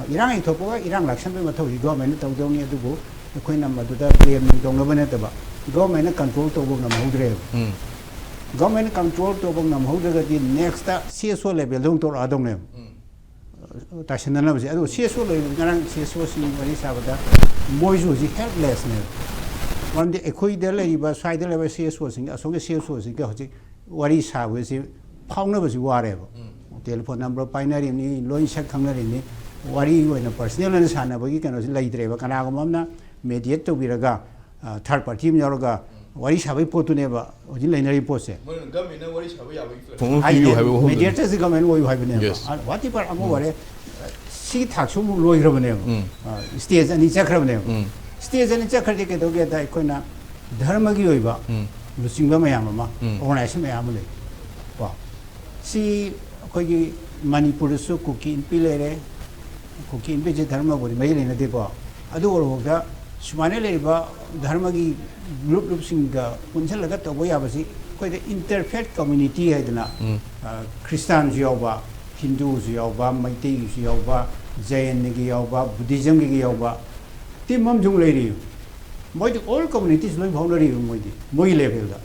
ꯏꯔꯥꯡ ꯍꯦꯛ ꯊꯣꯛꯄꯒ ꯏꯔꯥꯡ ꯂꯥꯛꯁꯟꯕꯒꯤ ꯃꯊꯧꯁꯤ ꯒꯚꯔꯟꯃꯦꯟꯅ ꯇꯧꯗꯧꯅꯤ꯫ ꯑꯗꯨꯕꯨ ꯑꯩꯈꯣꯏꯅ ꯃꯗꯨꯗ ꯕ꯭ꯂꯦꯝ ꯇꯧꯅꯕ ꯅꯠꯇꯕ, ꯒꯚꯔꯟꯃꯦꯟꯅ ꯀꯟꯇ꯭ꯔꯣꯜ ꯇꯧꯕ ꯉꯝꯍꯧꯗ꯭ꯔꯦꯕ꯫ ꯒꯚꯔꯟꯃꯦꯟꯅ ꯀꯟꯇ꯭ꯔꯣꯜ ꯇꯧꯕ ꯉꯝꯍꯧꯗ꯭ꯔꯒꯗꯤ ꯅꯦꯛꯁꯇ ꯁꯤ ꯑꯦꯁ ꯑꯣ ꯂꯦꯚꯦꯜꯗ ꯑꯃꯨꯛ ꯇꯧꯔꯛꯑꯗꯧꯅꯦꯕ꯫ ꯇꯥꯏꯁꯤꯟꯅꯅꯕꯁꯦ꯫ ꯑꯗꯣ ꯁꯤ ꯑꯦꯁ ꯑꯣ ꯂꯩꯔꯤꯕ, ꯉꯔꯥꯡ ꯁꯤ ꯑꯦꯁ ꯑꯣꯁꯤꯡ ꯋꯥꯔꯤ ꯁꯥꯕꯗ ꯃꯣꯏꯁꯨ ꯍꯧꯖꯤꯛ ꯍꯦꯜꯞꯂꯦꯁꯅꯦꯕ꯫ ꯃꯔꯝꯗꯤ ꯑꯩꯈꯣꯏꯗ ꯂꯩꯔꯤꯕ, ꯁ꯭ꯋꯥꯏꯗ ꯂꯩꯔꯤꯕ ꯁꯤ ꯑꯦꯁ ꯑꯣꯁꯤꯡ, ꯑꯁꯣꯝꯒꯤ ꯁꯤ ꯑꯦꯁ ꯑꯣꯁꯤꯡꯒ ꯍꯧꯖꯤꯛ ꯋꯥꯔꯤ ꯁꯥꯕꯁꯤ, ꯐꯥꯎꯅꯕꯁꯤ ꯋꯥꯔꯦꯕ꯫ ꯇꯦꯂꯤꯐꯣꯟ ꯅꯝꯕꯔ ꯄꯥꯏꯅꯔꯤꯕꯅꯤ, ꯂꯣꯏ ꯁꯛ ꯈꯪꯅꯔꯤꯕꯅꯤ, ꯋꯥꯔꯤ ꯑꯣꯏꯅ ꯄꯔꯁꯅꯦꯜ ꯑꯣꯏꯅ ꯁꯥꯟꯅꯕꯒꯤ ꯀꯩꯅꯣꯁꯤ ꯂꯩꯇ꯭ꯔꯦꯕ꯫ ꯀꯅꯥꯒꯨꯝꯕ ꯑꯃꯅ ꯃꯦꯗꯤꯌꯦꯠ ꯇꯧꯕꯤꯔꯒ, ꯊꯥꯔꯠ ꯄꯥꯔꯇꯤ ꯑꯃ ꯌꯥꯎꯔꯒ ꯋꯥꯔꯤ ꯁꯥꯕꯒꯤ ꯄꯣꯠꯇꯨꯅꯦꯕ ꯍꯧꯖꯤꯛ ꯂꯩꯅꯔꯤꯕ ꯄꯣꯠꯁꯦ꯫ ꯃꯣꯏꯅ ꯒꯃꯦꯟꯅ ꯋꯥꯔꯤ ꯁꯥꯕ ꯌꯥꯕꯒꯤ ꯐꯤꯕꯝ꯫ ꯐꯣꯡ ꯍꯥꯏꯗꯤ ꯄꯤꯌꯨ ꯍꯥꯏꯕ ꯋꯥꯐꯝꯗꯨꯅꯤ꯫ ꯃꯦꯗꯤꯌꯦꯇꯔꯁꯤ ꯒꯃꯦꯟ ꯑꯣꯏꯌꯨ ꯍꯥꯏꯕꯅꯦꯕ꯫ Yes. ꯑ, ꯋꯥꯠ ꯏꯚꯔ ꯑꯃ ꯑꯣꯏꯔꯦ, ꯁꯤ ꯊꯥꯛꯁꯨ ꯑꯃꯨꯛ ꯂꯣꯏꯈ꯭ꯔꯕꯅꯦꯕ꯫ ꯁ꯭ꯇꯦꯖ ꯑꯅꯤ ꯆꯠꯈ꯭ꯔꯕꯅꯦꯕ꯫ ꯁ꯭ꯇꯦꯖ ꯑꯅꯤ ꯆꯠꯈ꯭ꯔꯗꯤ ꯀꯩꯗꯧꯒꯦꯗ, ꯑꯩꯈꯣꯏꯅ ꯙꯔꯃꯒꯤ ꯑꯣꯏꯕ ꯂꯨꯆꯤꯡꯕ ꯃꯌꯥꯝ ꯑꯃ, ꯑꯣꯔꯒꯅꯥꯏꯖꯦꯁꯟ ꯃꯌꯥꯝ ꯑꯃ ꯂꯩ ꯀꯣ꯫ ꯁꯤ ꯑꯩꯈꯣꯏꯒꯤ ꯃꯅꯤꯄꯨꯔꯗꯁꯨ ꯀꯨꯀꯤ ꯏꯟꯄꯤ ꯂꯩꯔꯦ꯫ ꯀꯨꯀꯤ ꯏꯟꯄꯤꯁꯦ ꯙꯔꯃꯕꯨꯗꯤ ꯃꯔꯤ ꯂꯩꯅꯗꯦꯀꯣ꯫ ꯑꯗꯨ ꯑꯣꯏꯔꯐꯥꯎꯗ ꯁꯨꯃꯥꯏꯅ ꯂꯩꯔꯤꯕ ꯙꯔꯃꯒꯤ ꯒ꯭ꯔꯨꯞ ꯒ꯭ꯔꯨꯞꯁꯤꯡꯒ ꯄꯨꯟꯁꯤꯜꯂꯒ ꯇꯧꯕ ꯌꯥꯕꯁꯤ ꯑꯩꯈꯣꯏꯗ ꯏꯟꯇꯔꯐꯦꯠ ꯀꯝꯃ꯭ꯌꯨꯅꯤꯇꯤ ꯍꯥꯏꯗꯅ, ꯈ꯭ꯔꯤꯁꯇꯥꯟꯁꯨ ꯌꯥꯎꯕ, ꯍꯤꯟꯗꯨꯁꯨ ꯌꯥꯎꯕ, ꯃꯩꯇꯩꯒꯤꯁꯨ ꯌꯥꯎꯕ, ꯖꯩꯅꯒꯤ ꯌꯥꯎꯕ, ꯕꯨꯙꯤꯖꯝꯒꯤ ꯌꯥꯎꯕ ꯇꯤꯝ ꯑꯃꯁꯨ ꯂꯩꯔꯤ꯫ ꯃꯣꯏꯗꯤ ꯑꯣꯜ ꯀꯝꯃ꯭ꯌꯨꯅꯤꯇꯤꯁ ꯂꯣꯏ ꯐꯥꯎꯅꯔꯤꯕ ꯃꯣꯏꯗꯤ, ꯃꯣꯏꯒꯤ ꯂꯦꯚꯦꯜꯗ꯫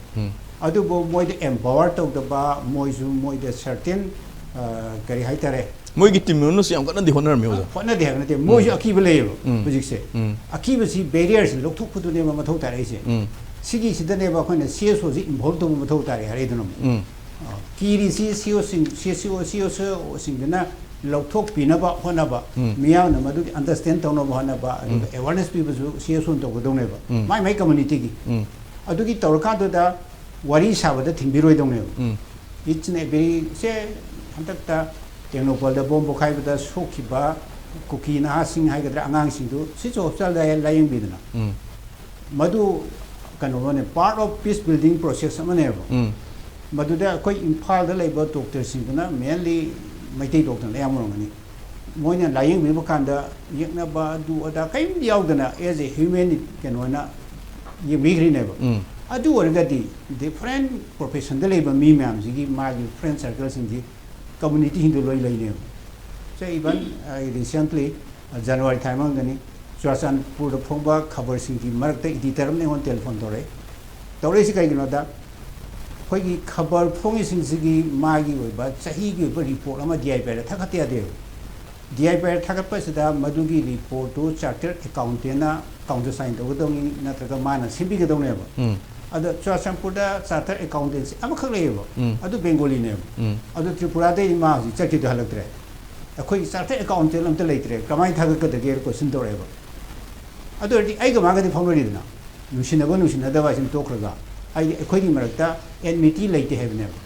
ꯑꯗꯨꯕꯨ ꯃꯣꯏꯗ empower ꯇꯧꯗꯕ, ꯃꯣꯏꯁꯨ ꯃꯣꯏꯗ certain, ꯑ, ꯀꯔꯤ ꯍꯥꯏꯇꯥꯔꯦ, ꯃꯣꯏꯒꯤ ꯇꯤꯝ ꯃꯦꯝꯕꯔꯅꯁꯨ ꯌꯥꯝ ꯀꯟꯅꯗꯤ ꯍꯣꯠꯅꯔꯝꯃꯤ ꯑꯣꯖꯥ꯫ ꯍꯣꯠꯅꯗꯦ ꯍꯥꯏꯕ ꯅꯠꯇꯦ, ꯃꯣꯏꯁꯨ ꯑꯀꯤꯕ ꯂꯩꯌꯦꯕ ꯎꯝ꯫ ꯍꯧꯖꯤꯛꯁꯦ꯫ ꯎꯝ꯫ ꯑꯀꯤꯕꯁꯤ, barrierꯁꯤ ꯂꯧꯊꯣꯛꯄꯗꯨꯅꯦꯕ ꯃꯊꯧ ꯇꯥꯔꯛꯏꯁꯦ꯫ ꯎꯝ꯫ ꯁꯤꯒꯤꯁꯤꯗꯅꯦꯕ ꯑꯩꯈꯣꯏꯅ CSOꯁꯤ involve ꯇꯧꯕ ꯃꯊꯧ ꯇꯥꯔꯦ ꯍꯥꯏꯔꯛꯏꯗꯨꯅ ꯑꯃꯨꯛ꯫ ꯎꯝ꯫ ꯑ, ꯀꯤꯔꯤꯁꯤ CEOꯁꯤꯡ, CCO, CSOꯁꯤꯡꯗꯨꯅ ꯂꯧꯊꯣꯛꯄꯤꯅꯕ ꯍꯣꯠꯅꯕ, ꯎꯝ꯫ ꯃꯤꯌꯥꯝꯅ ꯃꯗꯨꯒꯤ understand ꯇꯧꯅꯕ ꯍꯣꯠꯅꯕ, ꯑꯗꯨꯒ ꯎꯝ꯫ awareness ꯄꯤꯕꯁꯨ CSOꯅ ꯇꯧꯒꯗꯧꯅꯦꯕ, ꯎꯝ꯫ ꯃꯥꯏ ꯃꯥꯏ communityꯒꯤ꯫ ꯎꯝ꯫ ꯑꯗꯨꯒꯤ ꯇꯧꯔꯀꯥꯟꯗꯨꯗ ꯋꯥꯔꯤ ꯁꯥꯕꯗ ꯊꯤꯡꯕꯤꯔꯣꯏꯗꯧꯅꯦꯕ꯫ ꯎꯝ꯫ Each and every ꯁꯦ, ꯍꯟꯗꯛꯇ ꯇꯦꯡꯅꯧꯄꯜꯗ ꯕꯣꯝ ꯄꯣꯈꯥꯏꯕꯗ ꯁꯣꯛꯈꯤꯕ ꯀꯨꯀꯤ ꯅꯍꯥꯁꯤꯡ ꯍꯥꯏꯒꯗ꯭ꯔꯥ, ꯑꯉꯥꯡꯁꯤꯡꯗꯨ ꯁꯤꯁꯨ ꯍꯣꯁꯄꯤꯇꯥꯜꯗ ꯂꯥꯏꯌꯦꯡꯕꯤꯗꯅ꯫ ꯎꯝ꯫ ꯃꯗꯨ ꯀꯩꯅꯣꯅꯦ, part of peace building process ꯑꯃꯅꯦꯕ꯫ ꯎꯝ꯫ ꯃꯗꯨꯗ ꯑꯩꯈꯣꯏ ꯏꯝꯐꯥꯜꯗ ꯂꯩꯕ doctorꯁꯤꯡꯗꯨꯅ mainly ꯃꯩꯇꯩ doctorꯅ ꯑꯌꯥꯝꯕ ꯑꯣꯏꯔꯝꯒꯅꯤ꯫ ꯃꯣꯏꯅ ꯂꯥꯏꯌꯦꯡꯕꯤꯕ ꯀꯥꯟꯗ ꯌꯦꯛꯅꯕ ꯑꯗꯨ ꯑꯗꯥ ꯀꯔꯤꯝꯇ ꯌꯥꯎꯗꯅ as a human ꯀꯩꯅꯣꯅ ꯌꯦꯡꯕꯤꯈ꯭ꯔꯤꯅꯦꯕ꯫ ꯎꯝ꯫ ꯑꯗꯨ ꯑꯣꯏꯔꯒꯗꯤ different professionꯗ ꯂꯩꯕ ꯃꯤ ꯃꯌꯥꯝꯁꯤꯒꯤ ꯃꯥꯒꯤ friend circleꯁꯤꯡꯁꯤ communityꯁꯤꯡꯗꯨ ꯂꯣꯏ ꯂꯩꯅꯦꯕ꯫ ꯁꯦ, even ꯑꯩ recently, ꯑ, January ꯊꯥ ꯃꯅꯨꯡꯗꯅꯤ, ꯆꯨꯔꯥꯆꯥꯟꯄꯨꯔꯗ ꯐꯣꯡꯕ ꯈꯕꯔꯁꯤꯡꯒꯤ ꯃꯔꯛꯇ editor ꯑꯃꯅ ꯑꯩꯉꯣꯟꯗ telephone ꯇꯧꯔꯛꯏ꯫ ꯇꯧꯔꯛꯏꯁꯤ ꯀꯩꯒꯤꯅꯣꯗ, ꯑꯩꯈꯣꯏꯒꯤ ꯈꯕꯔ ꯐꯣꯡꯉꯤꯁꯤꯡꯁꯤꯒꯤ ꯃꯥꯒꯤ ꯑꯣꯏꯕ ꯆꯍꯤꯒꯤ ꯑꯣꯏꯕ report ꯑꯃ DIPRꯗ ꯊꯥꯒꯠꯇ ꯌꯥꯗꯦꯕ꯫ DIPR ꯊꯥꯒꯠꯄꯁꯤꯗ ꯃꯗꯨꯒꯤ reportꯇꯨ chartered accountantꯅ countersign ꯇꯧꯒꯗꯧꯅꯤ, ꯅꯠꯇ꯭ꯔꯒ ꯃꯥꯅ ꯁꯦꯝꯕꯤꯒꯗꯧꯅꯦꯕ꯫ ꯎꯝ꯫ ꯑꯗꯣ ꯆꯨꯔꯥꯆꯥꯟꯄꯨꯔꯗ chartered accountantꯁꯤ ꯑꯃꯈꯛ ꯂꯩꯌꯦꯕ꯫ ꯎꯝ꯫ ꯑꯗꯨ Bengaliꯅꯦꯕ꯫ ꯎꯝ꯫ ꯑꯗꯨ ꯇ꯭ꯔꯤꯄꯨꯔꯥꯗꯩ ꯃꯥ ꯍꯧꯖꯤꯛ ꯆꯠꯈꯤꯗꯨ ꯍꯜꯂꯛꯇ꯭ꯔꯦ꯫ ꯑꯩꯈꯣꯏꯒꯤ chartered accountant ꯑꯝꯇ ꯂꯩꯇ꯭ꯔꯦ, ꯀꯃꯥꯏꯅ ꯊꯥꯒꯠꯀꯗꯒꯦ question ꯇꯧꯔꯛꯑꯦꯕ꯫ ꯑꯗꯨ ꯑꯣꯏꯔꯗꯤ ꯑꯩꯒ ꯃꯥꯒꯗꯤ ꯐꯥꯎꯅꯔꯤꯗꯅ, ꯅꯨꯡꯁꯤꯅꯕ ꯅꯨꯡꯁꯤꯅꯗꯕ ꯍꯥꯏꯁꯤꯃ ꯇꯣꯛꯈ꯭ꯔꯒ, ꯑꯩꯗꯤ ꯑꯩꯈꯣꯏꯒꯤ ꯃꯔꯛꯇ enmity ꯂꯩꯇꯦ ꯍꯥꯏꯕꯅꯦꯕ꯫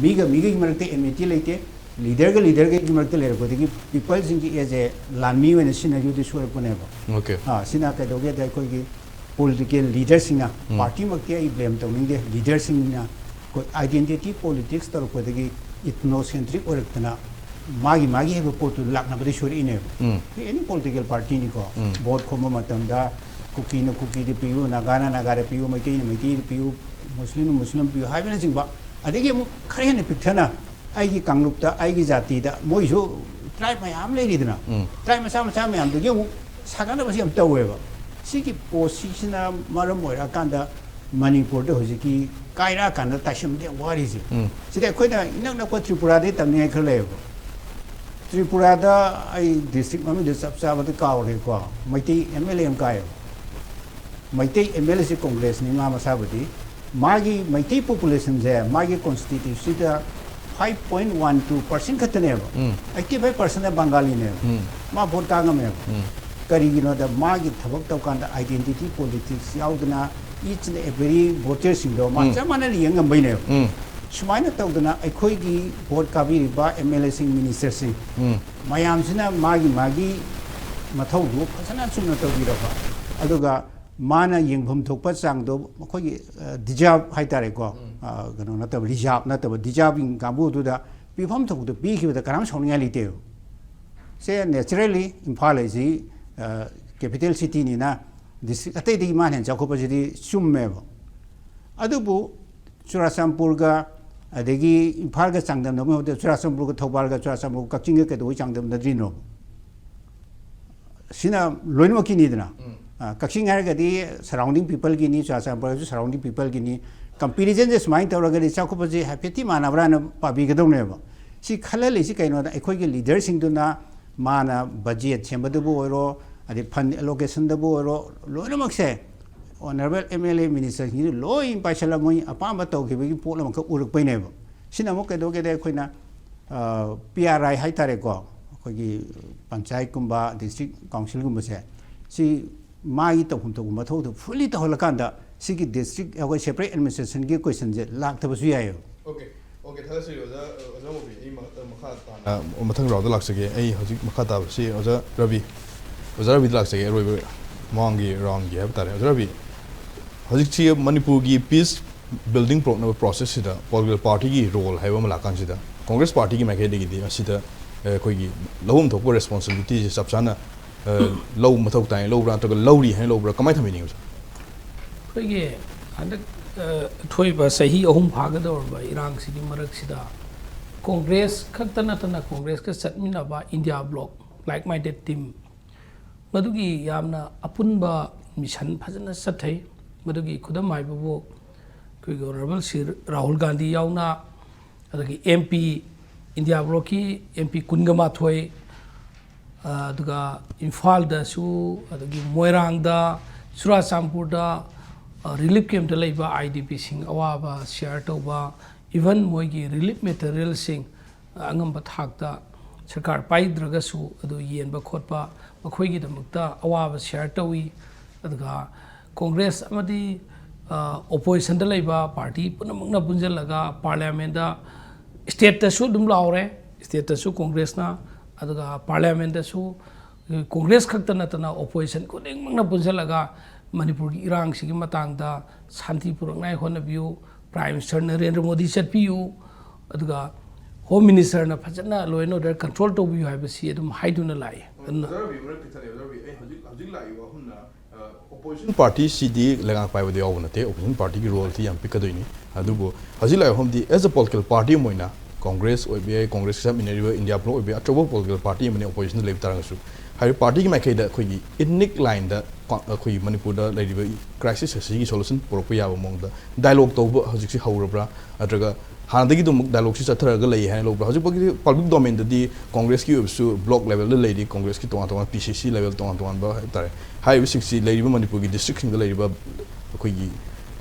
ꯃꯤꯒ ꯃꯤꯒꯤ ꯃꯔꯛꯇ enmity ꯂꯩꯇꯦ, leaderꯒ leaderꯒꯒꯤ ꯃꯔꯛꯇ ꯂꯩꯔꯛꯄꯗꯒꯤ peopleꯁꯤꯡꯒꯤ as a ꯂꯥꯟꯃꯤ ꯑꯣꯏꯅ ꯁꯤꯖꯤꯟꯅꯈꯤꯕꯗꯤ ꯁꯣꯏꯔꯛꯄꯅꯦꯕ꯫ Okay꯫ ꯑꯥ, ꯁꯤꯅ ꯀꯩꯗꯧꯒꯦꯗ, ꯑꯩꯈꯣꯏꯒꯤ political leaderꯁꯤꯡꯅ, ꯎꯝ꯫ partyꯃꯛꯇꯤ ꯑꯩ blame ꯇꯧꯅꯤꯡꯗꯦ, leaderꯁꯤꯡꯅ ꯑꯩꯈꯣꯏ identity politics ꯇꯧꯔꯛꯄꯗꯒꯤ ethnocentric ꯑꯣꯏꯔꯛꯇꯅ ꯃꯥꯒꯤ ꯃꯥꯒꯤ ꯍꯥꯏꯕ ꯄꯣꯠꯇꯨ ꯂꯥꯛꯅꯕꯗꯤ ꯁꯣꯏꯔꯛꯏꯅꯦꯕ꯫ ꯎꯝ꯫ Any political partyꯅꯤꯀꯣ, ꯎꯝ꯫ vote ꯈꯣꯝꯕ ꯃꯇꯝꯗ ꯀꯨꯀꯤꯅ ꯀꯨꯀꯤꯗ ꯄꯤꯌꯨ, ꯅꯥꯒꯥꯅ ꯅꯥꯒꯥꯗ ꯄꯤꯌꯨ, ꯃꯩꯇꯩꯅ ꯃꯩꯇꯩꯗ ꯄꯤꯌꯨ, ꯃꯨꯁꯂꯤꯝꯅ ꯃꯨꯁꯂꯤꯝ ꯄꯤꯌꯨ ꯍꯥꯏꯕꯅꯆꯤꯡꯕ, ꯑꯗꯒꯤ ꯑꯃꯨꯛ ꯈꯔ ꯍꯦꯟꯅ ꯄꯤꯛꯊꯅ ꯑꯩꯒꯤ ꯀꯥꯡꯂꯨꯞꯇ, ꯑꯩꯒꯤ ꯖꯥꯇꯤꯗ, ꯃꯣꯏꯁꯨ tribe ꯃꯌꯥꯝ ꯂꯩꯔꯤꯗꯅ, ꯎꯝ꯫ tribe ꯃꯆꯥ ꯃꯆꯥ ꯃꯌꯥꯝꯗꯨꯒꯤ ꯑꯃꯨꯛ ꯁꯥꯒꯠꯅꯕꯁꯤ ꯌꯥꯝ ꯇꯧꯋꯦꯕ꯫ ꯁꯤꯒꯤ ꯄꯣꯠꯁꯤꯁꯤꯅ ꯃꯔꯝ ꯑꯣꯏꯔꯀꯥꯟꯗ ꯃꯅꯤꯄꯨꯔꯗ ꯍꯧꯖꯤꯛꯀꯤ ꯀꯥꯏꯔꯛꯑꯀꯥꯟꯗ ꯇꯥꯏꯁꯤꯟꯕꯗ ꯌꯥꯝ ꯋꯥꯔꯤꯁꯦ꯫ ꯎꯝ꯫ ꯁꯤꯗ ꯑꯩꯈꯣꯏꯅ ꯏꯅꯛ ꯅꯛꯄ ꯇ꯭ꯔꯤꯄꯨꯔꯥꯗꯩ ꯇꯝꯅꯤꯡꯉꯥꯏ ꯈꯔ ꯂꯩꯌꯦꯕ꯫ ꯇ꯭ꯔꯤꯄꯨꯔꯥꯗ ꯑꯩ ꯗꯤꯁꯇ꯭ꯔꯤꯛ ꯃꯃꯤꯡꯗꯨ ꯆꯞ ꯆꯥꯕꯗꯤ ꯀꯥꯎꯔꯦꯀꯣ, ꯃꯩꯇꯩ ꯑꯦꯝ ꯑꯦꯜ ꯑꯦ ꯑꯃ ꯀꯥꯏꯌꯦꯕ꯫ ꯃꯩꯇꯩ ꯑꯦꯝ ꯑꯦꯜ ꯑꯦꯁꯤ ꯀꯣꯡꯒ꯭ꯔꯦꯁꯅꯤ ꯃꯥ ꯃꯁꯥꯕꯨꯗꯤ꯫ ꯃꯥꯒꯤ ꯃꯩꯇꯩ ꯄꯣꯄꯨꯂꯦꯁꯟꯁꯦ ꯃꯥꯒꯤ ꯀꯣꯟꯁꯇꯤꯇ꯭ꯌꯨꯟꯁꯤꯗ five point one two percent ꯈꯛꯇꯅꯦꯕ꯫ ꯎꯝ꯫ Eighty five percent ꯕꯪꯒꯥꯂꯤꯅꯦꯕ꯫ ꯎꯝ꯫ ꯃꯥ ꯚꯣꯠ ꯀꯥ ꯉꯝꯃꯦꯕ꯫ ꯎꯝ꯫ ꯀꯔꯤꯒꯤꯅꯣꯗ ꯃꯥꯒꯤ ꯊꯕꯛ ꯇꯧꯀꯥꯟꯗ identity politics ꯌꯥꯎꯗꯅ each and every voterꯁꯤꯡꯗꯣ ꯃꯥ ꯎꯝ꯫ ꯆꯞ ꯃꯥꯟꯅꯅ ꯌꯦꯡ ꯉꯝꯕꯩꯅꯦꯕ꯫ ꯎꯝ꯫ ꯁꯨꯃꯥꯏꯅ ꯇꯧꯗꯅ ꯑꯩꯈꯣꯏꯒꯤ ꯚꯣꯠ ꯀꯥꯕꯤꯔꯤꯕ ꯑꯦꯝ ꯑꯦꯜ ꯑꯦꯁꯤꯡ, ꯃꯤꯅꯤꯁꯇꯔꯁꯤꯡ ꯎꯝ꯫ ꯃꯌꯥꯝꯁꯤꯅ ꯃꯥꯒꯤ ꯃꯥꯒꯤ ꯃꯊꯧꯗꯨ ꯐꯖꯅ ꯆꯨꯝꯅ ꯇꯧꯕꯤꯔꯕ, ꯑꯗꯨꯒ ꯃꯥꯅ ꯌꯦꯡꯐꯝ ꯊꯣꯛꯄ ꯆꯥꯡꯗꯣ ꯃꯈꯣꯏꯒꯤ, ꯑ, deserve ꯍꯥꯏꯇꯥꯔꯦꯀꯣ, ꯎꯝ꯫ ꯑ, ꯀꯩꯅꯣ ꯅꯠꯇꯕ, reserve ꯅꯠꯇꯕ, deserving ꯀꯥꯡꯕꯨꯗꯨꯗ ꯄꯤꯐꯝ ꯊꯣꯛꯄꯗꯣ ꯄꯤꯈꯤꯕꯗ ꯀꯅꯥꯝ ꯁꯥꯎꯅꯤꯡꯉꯥꯏ ꯂꯩꯇꯦꯕ꯫ ꯁꯦ naturally ꯏꯝꯐꯥꯜ ꯍꯥꯏꯁꯤ, ꯑ, capital cityꯅꯤꯅ district ꯑꯇꯩꯗꯒꯤ ꯃꯥꯅ ꯍꯦꯟꯅ ꯆꯥꯎꯈꯠꯄꯁꯤꯗꯤ ꯆꯨꯝꯃꯦꯕ꯫ ꯑꯗꯨꯕꯨ ꯆꯨꯔꯥꯆꯥꯟꯄꯨꯔꯒ ꯑꯗꯒꯤ ꯏꯝꯐꯥꯜꯒ ꯆꯥꯡꯗꯝꯅꯕ ꯃꯇꯝꯗ ꯆꯨꯔꯥꯆꯥꯟꯄꯨꯔꯒ ꯊꯧꯕꯥꯜꯒ ꯆꯨꯔꯥꯆꯥꯟꯄꯨꯔꯒ ꯀꯛꯆꯤꯡꯒ ꯀꯩꯗꯧꯕꯩ ꯆꯥꯡꯗꯝꯅꯗ꯭ꯔꯤꯅꯣ? ꯁꯤꯅ ꯂꯣꯏꯅꯃꯛꯀꯤꯅꯤꯗꯅ꯫ ꯎꯝ꯫ ꯑ, ꯀꯛꯆꯤꯡ ꯍꯥꯏꯔꯒꯗꯤ surrounding peopleꯒꯤꯅꯤ, ꯆꯨꯔꯥꯆꯥꯟꯄꯨꯔꯁꯨ surrounding peopleꯒꯤꯅꯤ꯫ Comparisonꯁꯦ ꯁꯨꯃꯥꯏꯅ ꯇꯧꯔꯒꯗꯤ ꯆꯥꯎꯈꯠꯄꯁꯦ ꯍꯥꯏꯐꯦꯠꯇꯤ ꯃꯥꯟꯅꯕ꯭ꯔꯥꯅ ꯄꯥꯕꯤꯒꯗꯧꯅꯦꯕ꯫ ꯁꯤ ꯈꯜꯍꯜꯂꯤꯁꯤ ꯀꯩꯅꯣꯗ ꯑꯩꯈꯣꯏꯒꯤ leaderꯁꯤꯡꯗꯨꯅ ꯃꯥꯅ budget ꯁꯦꯝꯕꯗꯕꯨ ꯑꯣꯏꯔꯣ, ꯑꯗꯩ fund allocationꯗꯕꯨ ꯑꯣꯏꯔꯣ, ꯂꯣꯏꯅꯃꯛꯁꯦ honourable M L A ministerꯁꯤꯡꯁꯤꯅ ꯂꯣꯏ ꯄꯥꯏꯁꯜꯂ ꯃꯣꯏ ꯑꯄꯥꯝꯕ ꯇꯧꯈꯤꯕꯒꯤ ꯄꯣꯠ ꯑꯃꯈꯛ ꯎꯔꯛꯄꯩꯅꯦꯕ꯫ ꯁꯤꯅ ꯑꯃꯨꯛ ꯀꯩꯗꯧꯒꯦꯗ ꯑꯩꯈꯣꯏꯅ, ꯑ, P R I ꯍꯥꯏꯇꯥꯔꯦꯀꯣ, ꯑꯩꯈꯣꯏꯒꯤ ꯄꯟꯆꯥꯌꯠꯀꯨꯝꯕ district councilꯒꯨꯝꯕꯁꯦ ꯁꯤ ꯃꯥꯒꯤ ꯇꯧꯐꯝ ꯊꯣꯛꯄ ꯃꯊꯧꯗꯣ fully ꯇꯧꯍꯜꯂꯀꯥꯟꯗ ꯁꯤꯒꯤ district ꯑꯩꯈꯣꯏ separate administrationꯒꯤ questionꯁꯦ ꯂꯥꯛꯇꯕꯁꯨ ꯌꯥꯏꯌꯦꯕ꯫ Okay, okay, ꯊꯥꯒꯠꯆꯔꯤ ꯑꯣꯖꯥ, ꯑꯣꯖꯥ ꯃꯣꯕꯤ, ꯑꯩ ꯃ-, ꯃꯈꯥ ꯇꯥꯅ, ꯑ, ꯃꯊꯪ roundꯗ ꯂꯥꯛꯆꯒꯦ꯫ ꯑꯩ ꯍꯧꯖꯤꯛ ꯃꯈꯥ ꯇꯥꯕꯁꯤ ꯑꯣꯖꯥ ꯔꯕꯤ, ꯑꯣꯖꯥ ꯔꯕꯤꯗ ꯂꯥꯛꯆꯒꯦ, ꯑꯔꯣꯏꯕ ꯃꯃꯥꯡꯒꯤ roundꯒꯤ ꯍꯥꯏꯕ ꯇꯥꯔꯦ꯫ ꯑꯣꯖꯥ ꯔꯕꯤ, ꯍꯧꯖꯤꯛꯁꯤ ꯃꯅꯤꯄꯨꯔꯒꯤ peace building ꯄꯨꯔꯛꯅꯕ processꯁꯤꯗ political partyꯒꯤ role ꯍꯥꯏꯕ ꯑꯃ ꯂꯥꯛꯀꯥꯟꯁꯤꯗ Congress partyꯒꯤ ꯃꯥꯏꯀꯩꯗꯒꯤꯗꯤ ꯃꯁꯤꯗ, ꯑ, ꯑꯩꯈꯣꯏꯒꯤ ꯂꯧꯐꯝ ꯊꯣꯛꯄ responsibilityꯁꯦ ꯆꯞ ꯆꯥꯅ, ꯑ, ꯂꯧ ꯃꯊꯧ ꯇꯥꯏ ꯂꯧꯕ꯭ꯔꯥ ꯅꯠꯇ꯭ꯔꯒ ꯂꯧꯔꯤ ꯍꯥꯏꯅ ꯂꯧꯕ꯭ꯔꯥ, ꯀꯃꯥꯏꯅ ꯊꯝꯕꯤꯅꯤꯡꯉꯤ ꯑꯣꯖꯥ? ꯑꯩꯈꯣꯏꯒꯤ ꯍꯟꯗꯛ, ꯑ, ꯊꯣꯛꯏꯕ ꯆꯍꯤ ꯑꯍꯨꯝ ꯐꯥꯒꯗꯧꯔꯕ ꯏꯔꯥꯡꯁꯤꯒꯤ ꯃꯔꯛꯁꯤꯗ ꯀꯣꯡꯒ꯭ꯔꯦꯁ ꯈꯛꯇ ꯅꯠꯇꯅ ꯀꯣꯡꯒ꯭ꯔꯦꯁꯀ ꯆꯠꯃꯤꯟꯅꯕ India bloc, like minded team, ꯃꯗꯨꯒꯤ ꯌꯥꯝꯅ ꯑꯄꯨꯟꯕ mission ꯐꯖꯅ ꯆꯠꯊꯩ꯫ ꯃꯗꯨꯒꯤ ꯈꯨꯗꯝ ꯍꯥꯏꯕꯕꯨ ꯑꯩꯈꯣꯏꯒꯤ ꯑꯣꯅꯔꯦꯕꯜ ꯁ꯭ꯔꯤ ꯔꯥꯍꯨꯜ ꯒꯥꯟꯙꯤ ꯌꯥꯎꯅ, ꯑꯗꯒꯤ ꯑꯦꯝ ꯄꯤ, ꯏꯟꯗꯤꯌꯥ ꯕ꯭ꯂꯣꯛꯀꯤ ꯑꯦꯝ ꯄꯤ ꯀꯨꯟꯒ ꯃꯥꯊꯣꯏ, ꯑꯗꯨꯒ ꯏꯝꯐꯥꯜꯗꯁꯨ, ꯑꯗꯒꯤ ꯃꯣꯏꯔꯥꯡꯗ, ꯆꯨꯔꯥꯆꯥꯟꯄꯨꯔꯗ ꯔꯤꯂꯤꯐ ꯀꯦꯝꯞꯇ ꯂꯩꯕ ꯑꯥꯏ ꯗꯤ ꯄꯤꯁꯤꯡ ꯑꯋꯥꯕ ꯁꯤꯌꯥꯔ ꯇꯧꯕ, ꯏꯚꯟ ꯃꯣꯏꯒꯤ ꯔꯤꯂꯤꯐ ꯃꯦꯇꯔꯤꯌꯦꯜꯁꯤꯡ ꯑꯉꯝꯕ ꯊꯥꯛꯇ ꯁꯔꯀꯥꯔ ꯄꯥꯏꯗ꯭ꯔꯒꯁꯨ ꯑꯗꯨ ꯌꯦꯟꯕ ꯈꯣꯠꯄ, ꯃꯈꯣꯏꯒꯤꯗꯃꯛꯇ ꯑꯋꯥꯕ ꯁꯤꯌꯥꯔ ꯇꯧꯏ꯫ ꯑꯗꯨꯒ ꯀꯣꯡꯒ꯭ꯔꯦꯁ ꯑꯃꯗꯤ ꯑꯣꯄꯣꯖꯤꯁꯟꯗ ꯂꯩꯕ ꯄꯥꯔꯇꯤ ꯄꯨꯝꯅꯃꯛꯅ ꯄꯨꯟꯁꯤꯜꯂꯒ ꯄꯥꯔꯂꯤꯌꯥꯃꯦꯟꯗ, ꯁ꯭ꯇꯦꯠꯇꯁꯨ ꯑꯗꯨꯝ ꯂꯥꯎꯔꯦ, ꯁ꯭ꯇꯦꯠꯇꯁꯨ ꯀꯣꯡꯒ꯭ꯔꯦꯁꯅ, ꯑꯗꯨꯒ ꯄꯥꯔꯂꯤꯌꯥꯃꯦꯟꯗꯁꯨ ꯀꯣꯡꯒ꯭ꯔꯦꯁ ꯈꯛꯇ ꯅꯠꯇꯅ ꯑꯣꯄꯣꯖꯤꯁꯟ ꯈꯨꯗꯤꯡꯃꯛꯅ ꯄꯨꯟꯁꯤꯜꯂꯒ ꯃꯅꯤꯄꯨꯔꯒꯤ ꯏꯔꯥꯡꯁꯤꯒꯤ ꯃꯇꯥꯡꯗ ꯁꯥꯟꯇꯤ ꯄꯨꯔꯛꯅꯉꯥꯏ ꯍꯣꯠꯅꯕꯤꯌꯨ, ꯄ꯭ꯔꯥꯏꯝ ꯃꯤꯅꯤꯁꯇꯔ ꯅꯔꯦꯟꯗ꯭ꯔ ꯃꯣꯗꯤ ꯆꯠꯄꯤꯌꯨ, ꯑꯗꯨꯒ ꯍꯣꯝ ꯃꯤꯅꯤꯁꯇꯔꯅ ꯐꯖꯅ law and order control ꯇꯧꯕꯤꯌꯨ ꯍꯥꯏꯕꯁꯤ ꯑꯗꯨꯝ ꯍꯥꯏꯗꯨꯅ ꯂꯥꯛꯏ꯫ ꯑꯗꯨꯅ ꯑꯣꯖꯥ ꯔꯕꯤ, ꯃꯔꯛ ꯈꯤꯇꯪ, ꯑꯣꯖꯥ ꯔꯕꯤ, ꯑꯩ ꯍꯧꯖꯤꯛ, ꯍꯧꯖꯤꯛ ꯂꯥꯛꯏꯕ ꯋꯥꯐꯝꯅ, ꯑ, ꯑꯣꯄꯣꯖꯤꯁꯟ ꯄꯥꯔꯇꯤꯁꯤꯗꯤ ꯂꯩꯉꯥꯛ ꯄꯥꯏꯕꯗ ꯌꯥꯎꯕ ꯅꯠꯇꯦ꯫ ꯑꯣꯄꯣꯖꯤꯁꯟ ꯄꯥꯔꯇꯤꯒꯤ ꯔꯣꯜꯗꯤ ꯌꯥꯝ ꯄꯤꯛꯀꯗꯣꯏꯅꯤ꯫ ꯑꯗꯨꯕꯨ ꯍꯧꯖꯤꯛ ꯂꯥꯛꯏꯕ ꯋꯥꯐꯝꯗꯤ, as a political party ꯑꯃ ꯑꯣꯏꯅ, ꯀꯣꯡꯒ꯭ꯔꯦꯁ ꯑꯣꯏꯕ ꯌꯥꯏ, ꯀꯣꯡꯒ꯭ꯔꯦꯁꯀ ꯆꯞ ꯃꯤꯟꯅꯔꯤꯕ ꯏꯟꯗꯤꯌꯥ ꯕ꯭ꯂꯣꯛ ꯑꯣꯏꯕ ꯌꯥꯏ, ꯑꯆꯧꯕ political party ꯑꯃꯅꯤ ꯑꯣꯄꯣꯖꯤꯁꯟꯗ ꯂꯩꯕ ꯇꯥꯔꯒꯁꯨ, ꯍꯥꯏꯔꯤꯕ ꯄꯥꯔꯇꯤꯒꯤ ꯃꯥꯏꯀꯩꯗ ꯑꯩꯈꯣꯏꯒꯤ ethnic lineꯗ ꯀꯣ-, ꯑꯩꯈꯣꯏꯒꯤ ꯃꯅꯤꯄꯨꯔꯗ ꯂꯩꯔꯤꯕ crisis ꯑꯁꯤꯒꯤ solution ꯄꯨꯔꯛꯄ ꯌꯥꯕ ꯃꯑꯣꯡꯗ dialogue ꯇꯧꯕ ꯍꯧꯖꯤꯛꯁꯤ ꯍꯧꯔꯕ꯭ꯔꯥ? ꯅꯠꯇ꯭ꯔꯒ ꯍꯥꯟꯅꯗꯒꯤ ꯑꯗꯨꯝ dialogueꯁꯤ ꯆꯠꯊꯔꯒ ꯂꯩ ꯍꯥꯏꯅ ꯂꯧꯕ꯭ꯔꯥ? ꯍꯧꯖꯤꯛ ꯐꯥꯎꯒꯤꯗꯤ public domainꯗꯗꯤ ꯀꯣꯡꯒ꯭ꯔꯦꯁꯀꯤ ꯑꯣꯏꯕꯁꯨ block levelꯗ ꯂꯩꯔꯤ, ꯀꯣꯡꯒ꯭ꯔꯦꯁꯀꯤ ꯇꯣꯉꯥꯟ ꯇꯣꯉꯥꯟꯕ P C C level ꯇꯣꯉꯥꯟ ꯇꯣꯉꯥꯟꯕ ꯍꯥꯏꯕ ꯇꯥꯔꯦ꯫ ꯍꯥꯏꯔꯤꯕꯁꯤꯡꯁꯤ ꯂꯩꯔꯤꯕ ꯃꯅꯤꯄꯨꯔꯒꯤ districtꯁꯤꯡꯗ ꯂꯩꯔꯤꯕ ꯑꯩꯈꯣꯏꯒꯤ,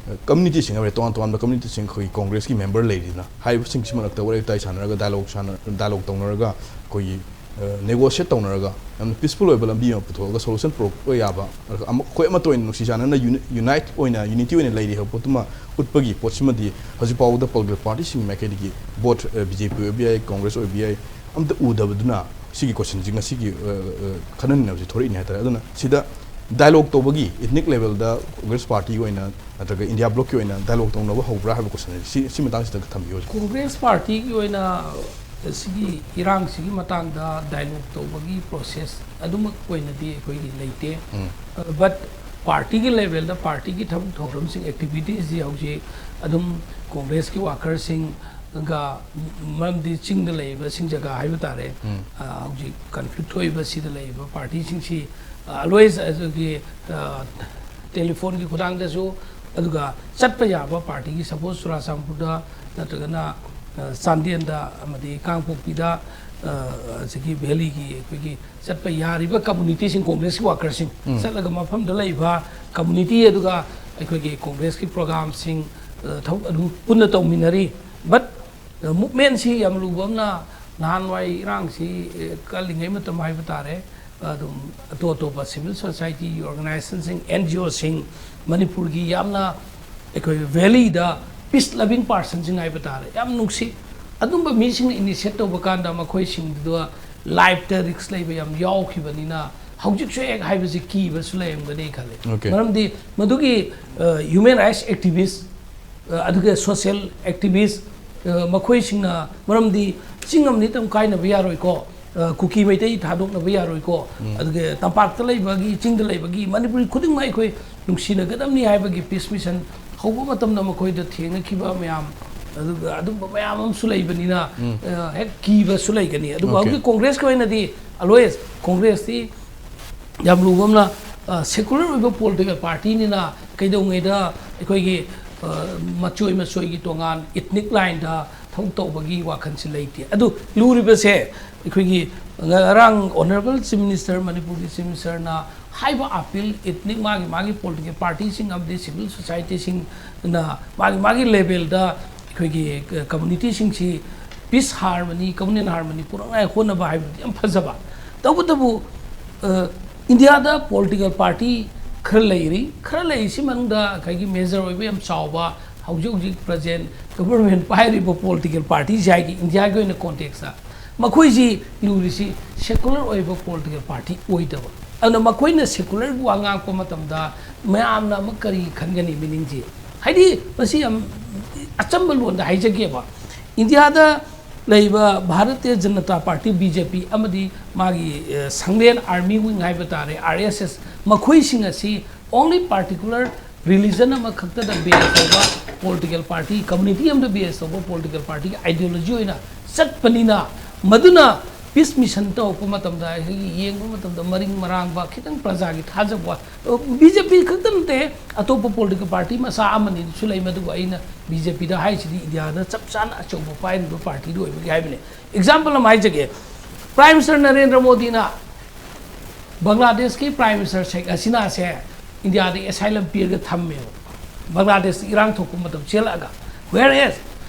ꯑ, communityꯁꯤꯡ ꯍꯥꯏꯕ ꯇꯣꯉꯥꯟ ꯇꯣꯉꯥꯟꯕ communityꯁꯤꯡ ꯑꯩꯈꯣꯏꯒꯤ ꯀꯣꯡꯒ꯭ꯔꯦꯁꯀꯤ member ꯂꯩꯔꯤꯅ ꯍꯥꯏꯔꯤꯕꯁꯤꯡꯁꯤ ꯃꯔꯛꯇ ꯋꯥꯔꯤ ꯋꯥꯇꯥꯏ ꯁꯥꯟꯅꯔꯒ dialogue ꯁꯥꯟꯅ-, dialogue ꯇꯧꯅꯔꯒ ꯑꯩꯈꯣꯏꯒꯤ ꯑ, negotiate ꯇꯧꯅꯔꯒ ꯌꯥꯝꯅ peaceful ꯑꯣꯏꯕ ꯂꯝꯕꯤ ꯑꯃ ꯄꯨꯊꯣꯛꯑꯒ solution ꯄꯨꯔꯛꯄ ꯌꯥꯕ, ꯑꯗꯨꯒ ꯑꯃ-, ꯑꯩꯈꯣꯏ ꯑꯃꯠꯇ ꯑꯣꯏꯅ ꯅꯨꯡꯁꯤ ꯆꯥꯟꯅꯅ uni-, unite ꯑꯣꯏꯅ, unity ꯑꯣꯏꯅ ꯂꯩꯔꯤ ꯍꯥꯏꯕ ꯄꯣꯠꯇꯨꯃ ꯎꯠꯄꯒꯤ ꯄꯣꯠꯁꯤꯃꯗꯤ ꯍꯧꯖꯤꯛ ꯐꯥꯎꯕꯗ political partyꯁꯤꯡꯒꯤ ꯃꯥꯏꯀꯩꯗꯒꯤ vote, ꯑ, B J P ꯑꯣꯏꯕ ꯌꯥꯏ, Congress ꯑꯣꯏꯕ ꯌꯥꯏ, ꯑꯝꯇ ꯎꯗꯕꯗꯨꯅ ꯁꯤꯒꯤ questionꯁꯤ ꯉꯁꯤꯒꯤ, ꯑ, ꯑ, ꯈꯟꯅ ꯅꯩꯅꯕꯁꯤ ꯊꯣꯔꯛꯏꯅꯦ ꯍꯥꯏꯇꯥꯔꯦ꯫ ꯑꯗꯨꯅ ꯁꯤꯗ dialogue ꯇꯧꯕꯒꯤ ethnic levelꯗ Congress partyꯒꯤ ꯑꯣꯏꯅ ꯅꯠꯇ꯭ꯔꯒ ꯏꯟꯗꯤꯌꯥ ꯕ꯭ꯂꯣꯛꯀꯤ ꯑꯣꯏꯅ dialogue ꯇꯧꯅꯕ ꯍꯧꯕ꯭ꯔꯥ ꯍꯥꯏꯕ question ꯑꯁꯤ, ꯁꯤ, ꯁꯤ ꯃꯇꯥꯡꯁꯤꯗ ꯊꯝꯕꯤꯌꯨ ꯍꯧꯖꯤꯛ꯫ ꯀꯣꯡꯒ꯭ꯔꯦꯁ ꯄꯥꯔꯇꯤꯒꯤ ꯑꯣꯏꯅ ꯁꯤꯒꯤ ꯏꯔꯥꯡꯁꯤꯒꯤ ꯃꯇꯥꯡꯗ dialogue ꯇꯧꯕꯒꯤ process ꯑꯗꯨꯃꯛ ꯑꯣꯏꯅꯗꯤ ꯑꯩꯈꯣꯏꯒꯤ ꯂꯩꯇꯦ꯫ ꯎꯝ꯫ ꯑ, but ꯄꯥꯔꯇꯤꯒꯤ levelꯗ ꯄꯥꯔꯇꯤꯒꯤ ꯊꯕꯛ ꯊꯧꯔꯝꯁꯤꯡ, activitiesꯁꯤ ꯍꯧꯖꯤꯛ ꯑꯗꯨꯝ ꯀꯣꯡꯒ꯭ꯔꯦꯁꯀꯤ workerꯁꯤꯡꯒ, ꯃꯔꯝꯗꯤ ꯆꯤꯡꯗ ꯂꯩꯔꯤꯕꯁꯤꯡ ꯖꯒꯥ ꯍꯥꯏꯕ ꯇꯥꯔꯦ, ꯎꯝ꯫ ꯑ, ꯍꯧꯖꯤꯛ conflict ꯊꯣꯛꯏꯕ ꯁꯤꯗ ꯂꯩꯔꯤꯕ ꯄꯥꯔꯇꯤꯁꯤꯡꯁꯤ, ꯑ, always ꯑꯗꯨꯒꯤ, ꯑ, ꯇꯦꯂꯤꯐꯣꯟꯒꯤ ꯈꯨꯊꯥꯡꯗꯁꯨ, ꯑꯗꯨꯒ ꯆꯠꯄ ꯌꯥꯕ ꯄꯥꯔꯇꯤꯒꯤ, ꯁꯄꯣꯁ ꯆꯨꯔꯥꯆꯥꯟꯄꯨꯔꯗ ꯅꯠꯇ꯭ꯔꯒꯅ, ꯑ, ꯆꯥꯟꯗꯦꯜꯗ ꯑꯃꯗꯤ ꯀꯥꯡꯄꯣꯛꯄꯤꯗ, ꯑ, ꯑꯁꯤꯒꯤ ꯚꯦꯂꯤꯒꯤ ꯑꯩꯈꯣꯏꯒꯤ ꯆꯠꯄ ꯌꯥꯔꯤꯕ ꯀꯝꯃꯨꯅꯤꯇꯤꯁꯤꯡ, ꯀꯣꯡꯒ꯭ꯔꯦꯁꯀꯤ ꯋꯥꯀꯔꯁꯤꯡ ꯎꯝ꯫ ꯆꯠꯂꯒ ꯃꯐꯝꯗ ꯂꯩꯕ ꯀꯝꯃꯨꯅꯤꯇꯤ ꯑꯗꯨꯒ ꯑꯩꯈꯣꯏꯒꯤ ꯀꯣꯡꯒ꯭ꯔꯦꯁꯀꯤ ꯄ꯭ꯔꯣꯒ꯭ꯔꯥꯝꯁꯤꯡ, ꯑ, ꯊꯕꯛ ꯑꯗꯨ ꯄꯨꯟꯅ ꯇꯧꯃꯤꯟꯅꯔꯤ꯫ ꯕꯠ, ꯑ, ꯃꯨꯞꯃꯦꯟꯁꯤ ꯌꯥꯝ ꯂꯨꯕ ꯑꯃꯅ, ꯅꯍꯥꯟꯋꯥꯏ ꯏꯔꯥꯡꯁꯤ, ꯑ, ꯀꯜꯂꯤꯉꯩ ꯃꯇꯝ ꯍꯥꯏꯕ ꯇꯥꯔꯦ, ꯑꯗꯨꯝ ꯑꯇꯣꯞ ꯑꯇꯣꯞꯄ ꯁꯤꯚꯤꯜ ꯁꯣꯁꯥꯏꯇꯤ ꯑꯣꯔꯒꯅꯥꯏꯖꯦꯁꯟꯁꯤꯡ, ꯑꯦꯟ ꯖꯤ ꯑꯣꯁꯤꯡ, ꯃꯅꯤꯄꯨꯔꯒꯤ ꯌꯥꯝꯅ ꯑꯩꯈꯣꯏ ꯚꯦꯂꯤꯗ ꯄꯤꯁ ꯂꯚꯤꯡ ꯄꯥꯔꯁꯟꯁꯤꯡ ꯍꯥꯏꯕ ꯇꯥꯔꯦ, ꯌꯥꯝ ꯅꯨꯡꯁꯤ꯫ ꯑꯗꯨꯝꯕ ꯃꯤꯁꯤꯡꯅ ꯏꯅꯤꯁꯤꯌꯦꯠ ꯇꯧꯕ ꯀꯥꯟꯗ ꯃꯈꯣꯏꯁꯤꯡꯗꯨꯗ ꯂꯥꯏꯐꯇ ꯔꯤꯛꯁ ꯂꯩꯕ ꯌꯥꯝ ꯌꯥꯎꯈꯤꯕꯅꯤꯅ, ꯍꯧꯖꯤꯛꯁꯨ ꯍꯦꯛ ꯍꯥꯏꯕꯁꯤ ꯀꯤꯕꯁꯨ ꯂꯩꯔꯝꯒꯅꯤ ꯈꯜꯂꯤ꯫ Okay. ꯃꯔꯝꯗꯤ ꯃꯗꯨꯒꯤ, ꯑ, ꯍ꯭ꯌꯨꯃꯦꯟ ꯔꯥꯏꯠꯁ ꯑꯦꯛꯇꯤꯚꯤꯁ, ꯑ, ꯑꯗꯨꯒ ꯁꯣꯁꯤꯌꯦꯜ ꯑꯦꯛꯇꯤꯚꯤꯁ, ꯑ, ꯃꯈꯣꯏꯁꯤꯡꯅ, ꯃꯔꯝꯗꯤ ꯆꯤꯡ ꯑꯃꯗꯤ ꯑꯗꯨꯝ ꯀꯥꯏꯅꯕ ꯌꯥꯔꯣꯏꯀꯣ, ꯑ, ꯀꯨꯀꯤ ꯃꯩꯇꯩ ꯊꯥꯗꯣꯛꯅꯕ ꯌꯥꯔꯣꯏꯀꯣ, ꯎꯝ꯫ ꯑꯗꯨꯒ ꯇꯝꯄꯥꯛꯇ ꯂꯩꯕꯒꯤ, ꯆꯤꯡꯗ ꯂꯩꯕꯒꯤ, ꯃꯅꯤꯄꯨꯔꯤ ꯈꯨꯗꯤꯡꯃꯛ ꯑꯩꯈꯣꯏ ꯅꯨꯡꯁꯤꯅꯒꯗꯕꯅꯤ ꯍꯥꯏꯕꯒꯤ ꯄꯤꯁ ꯃꯤꯁꯟ ꯍꯧꯕ ꯃꯇꯝꯗ ꯃꯈꯣꯏꯗ ꯊꯦꯡꯅꯈꯤꯕ ꯃꯌꯥꯝ, ꯑꯗꯨꯒ ꯑꯗꯨꯝꯕ ꯃꯌꯥꯝ ꯑꯃꯁꯨ ꯂꯩꯕꯅꯤꯅ, ꯎꯝ꯫ ꯑ, ꯍꯦꯛ ꯀꯤꯕꯁꯨ ꯂꯩꯒꯅꯤ꯫ ꯑꯗꯨꯕꯨ Okay. ꯍꯧꯖꯤꯛ ꯀꯣꯡꯒ꯭ꯔꯦꯁꯀꯤ ꯑꯣꯏꯅꯗꯤ always ꯀꯣꯡꯒ꯭ꯔꯦꯁꯇꯤ ꯌꯥꯝ ꯂꯨꯕ ꯑꯃꯅ, ꯑ, ꯁꯦꯀꯨꯂꯔ ꯑꯣꯏꯕ ꯄꯣꯂꯤꯇꯤꯀꯦꯜ ꯄꯥꯔꯇꯤꯅꯤꯅ ꯀꯩꯗꯧꯉꯩꯗ ꯑꯩꯈꯣꯏꯒꯤ, ꯑ, ꯃꯆꯣꯏ ꯃꯆꯣꯏꯒꯤ ꯇꯣꯉꯥꯟ ꯏꯊꯅꯤꯛ ꯂꯥꯏꯟꯗ ꯊꯕꯛ ꯇꯧꯕꯒꯤ ꯋꯥꯈꯜꯁꯤ ꯂꯩꯇꯦ꯫ ꯑꯗꯨ ꯂꯨꯔꯤꯕꯁꯦ ꯑꯩꯈꯣꯏꯒꯤ ꯉꯔꯥꯡ ꯑꯣꯅꯔꯦꯕꯜ ꯆꯤꯐ ꯃꯤꯅꯤꯁꯇꯔ, ꯃꯅꯤꯄꯨꯔꯒꯤ ꯆꯤꯐ ꯃꯤꯅꯤꯁꯇꯔꯅ ꯍꯥꯏꯕ ꯑꯄꯤꯜ ꯏꯊꯅꯤꯛ ꯃꯥꯒꯤ ꯃꯥꯒꯤ ꯄꯣꯂꯤꯇꯤꯀꯦꯜ ꯄꯥꯔꯇꯤꯁꯤꯡ ꯑꯃꯗꯤ ꯁꯤꯚꯤꯜ ꯁꯣꯁꯥꯏꯇꯤꯁꯤꯡꯅ ꯃꯥꯒꯤ ꯃꯥꯒꯤ ꯂꯦꯚꯦꯜꯗ ꯑꯩꯈꯣꯏꯒꯤ ꯀꯝꯃꯨꯅꯤꯇꯤꯁꯤꯡꯁꯤ ꯄꯤꯁ ꯍꯥꯔꯃꯅꯤ, ꯀꯝꯃꯨꯅꯦꯜ ꯍꯥꯔꯃꯅꯤ ꯄꯨꯔꯛꯅꯉꯥꯏ ꯍꯣꯠꯅꯕ ꯍꯥꯏꯕꯗꯨꯗꯤ ꯌꯥꯝ ꯐꯖꯕ꯫ ꯇꯧꯕꯇꯕꯨ, ꯑ, ꯏꯟꯗꯤꯌꯥꯗ ꯄꯣꯂꯤꯇꯤꯀꯦꯜ ꯄꯥꯔꯇꯤ ꯈꯔ ꯂꯩꯔꯤ, ꯈꯔ ꯂꯩꯔꯤꯁꯤ ꯃꯅꯨꯡꯗ ꯑꯩꯈꯣꯏꯒꯤ ꯃꯦꯖꯔ ꯑꯣꯏꯕ ꯌꯥꯝ ꯆꯥꯎꯕ, ꯍꯧꯖꯤꯛ ꯍꯧꯖꯤꯛ ꯄ꯭ꯔꯖꯦꯟ ꯒꯚꯔꯟꯃꯦꯟ ꯄꯥꯏꯔꯤꯕ ꯄꯣꯂꯤꯇꯤꯀꯦꯜ ꯄꯥꯔꯇꯤꯁꯤ ꯍꯥꯏꯒꯤ ꯏꯟꯗꯤꯌꯥꯒꯤ ꯑꯣꯏꯅ ꯀꯣꯟꯇꯦꯛꯁꯇ, ꯃꯈꯣꯏꯁꯤ ꯂꯨꯔꯤꯁꯤ ꯁꯦꯀꯨꯂꯔ ꯑꯣꯏꯕ ꯄꯣꯂꯤꯇꯤꯀꯦꯜ ꯄꯥꯔꯇꯤ ꯑꯣꯏꯗꯕ꯫ ꯑꯗꯨꯅ ꯃꯈꯣꯏꯅ ꯁꯦꯀꯨꯂꯔꯒꯤ ꯋꯥ ꯉꯥꯡꯉꯛꯄ ꯃꯇꯝꯗ ꯃꯌꯥꯝꯅ ꯑꯃꯨꯛ ꯀꯔꯤ ꯈꯟꯒꯅꯤ? ꯃꯤꯅꯤꯡꯁꯤ ꯍꯥꯏꯗꯤ ꯃꯁꯤ ꯌꯥꯝ ꯑꯆꯝꯕ ꯂꯣꯟꯗ ꯍꯥꯏꯖꯒꯦꯕ, ꯏꯟꯗꯤꯌꯥꯗ ꯂꯩꯕ Bharatiya Janata party, B J ꯄꯤ, ꯑꯃꯗꯤ ꯃꯥꯒꯤ, ꯑ, ꯁꯪꯂꯦꯟ ꯑꯥꯔꯃꯤ ꯋꯤꯡ ꯍꯥꯏꯕ ꯇꯥꯔꯦ, ꯑꯥꯔ ꯑꯦꯁ ꯑꯦꯁ, ꯃꯈꯣꯏꯁꯤꯡ ꯑꯁꯤ only particular religion ꯑꯃꯈꯛꯇꯗ ꯕꯦꯁ ꯇꯧꯕ ꯄꯣꯂꯤꯇꯤꯀꯦꯜ ꯄꯥꯔꯇꯤ, ꯀꯝꯃꯨꯅꯤꯇꯤ ꯑꯃꯗ ꯕꯦꯁ ꯇꯧꯕ ꯄꯣꯂꯤꯇꯤꯀꯦꯜ ꯄꯥꯔꯇꯤꯒꯤ ꯑꯥꯏꯗꯤꯌꯣꯂꯣꯖꯤ ꯑꯣꯏꯅ ꯆꯠꯄꯅꯤꯅ, ꯃꯗꯨꯅ ꯄꯤꯁ ꯃꯤꯁꯟ ꯇꯧꯔꯛꯄ ꯃꯇꯝꯗ, ꯑꯩꯈꯣꯏꯒꯤ ꯌꯦꯡꯕ ꯃꯇꯝꯗ ꯃꯔꯤꯡ ꯃꯔꯥꯡꯕ, ꯈꯤꯇꯪ ꯄ꯭ꯔꯖꯥꯒꯤ ꯊꯥꯖꯕ ꯋꯥ-, ꯕꯤ ꯖꯦ ꯄꯤ ꯈꯛꯇ ꯅꯠꯇꯦ, ꯑꯇꯣꯞꯄ ꯄꯣꯂꯤꯇꯤꯀꯦꯜ ꯄꯥꯔꯇꯤ ꯃꯆꯥ ꯑꯃꯅꯤꯁꯨ ꯂꯩ, ꯃꯗꯨꯕꯨ ꯑꯩꯅ ꯕꯤ ꯖꯦ ꯄꯤꯗ ꯍꯥꯏꯁꯤꯗꯤ ꯏꯟꯗꯤꯌꯥꯗ ꯆꯞ ꯆꯥꯅ ꯑꯆꯧꯕ ꯄꯥꯏꯔꯤꯕ ꯄꯥꯔꯇꯤꯗꯨ ꯑꯣꯏꯕꯒꯤ ꯍꯥꯏꯕꯅꯤ꯫ ꯑꯦꯛꯖꯥꯝꯄꯜ ꯑꯃ ꯍꯥꯏꯖꯒꯦ, ꯄ꯭ꯔꯥꯏꯝ ꯃꯤꯅꯤꯁꯇꯔ ꯅꯔꯦꯟꯗ꯭ꯔ ꯃꯣꯗꯤꯅ ꯕꯪꯒ꯭ꯂꯥꯗꯦꯁꯀꯤ ꯄ꯭ꯔꯥꯏꯝ ꯃꯤꯅꯤꯁꯇꯔ ꯁꯦꯈ ꯍꯁꯤꯅꯥꯁꯦ ꯏꯟꯗꯤꯌꯥꯗ ꯑꯦꯁꯥꯏꯂꯝ ꯄꯤꯔꯒ ꯊꯝꯃꯦꯕ, ꯕꯪꯒ꯭ꯂꯥꯗꯦꯁꯇ ꯏꯔꯥꯡ ꯊꯣꯛꯄ ꯃꯇꯝ ꯆꯦꯜꯂꯛꯑꯒ꯫ Whereas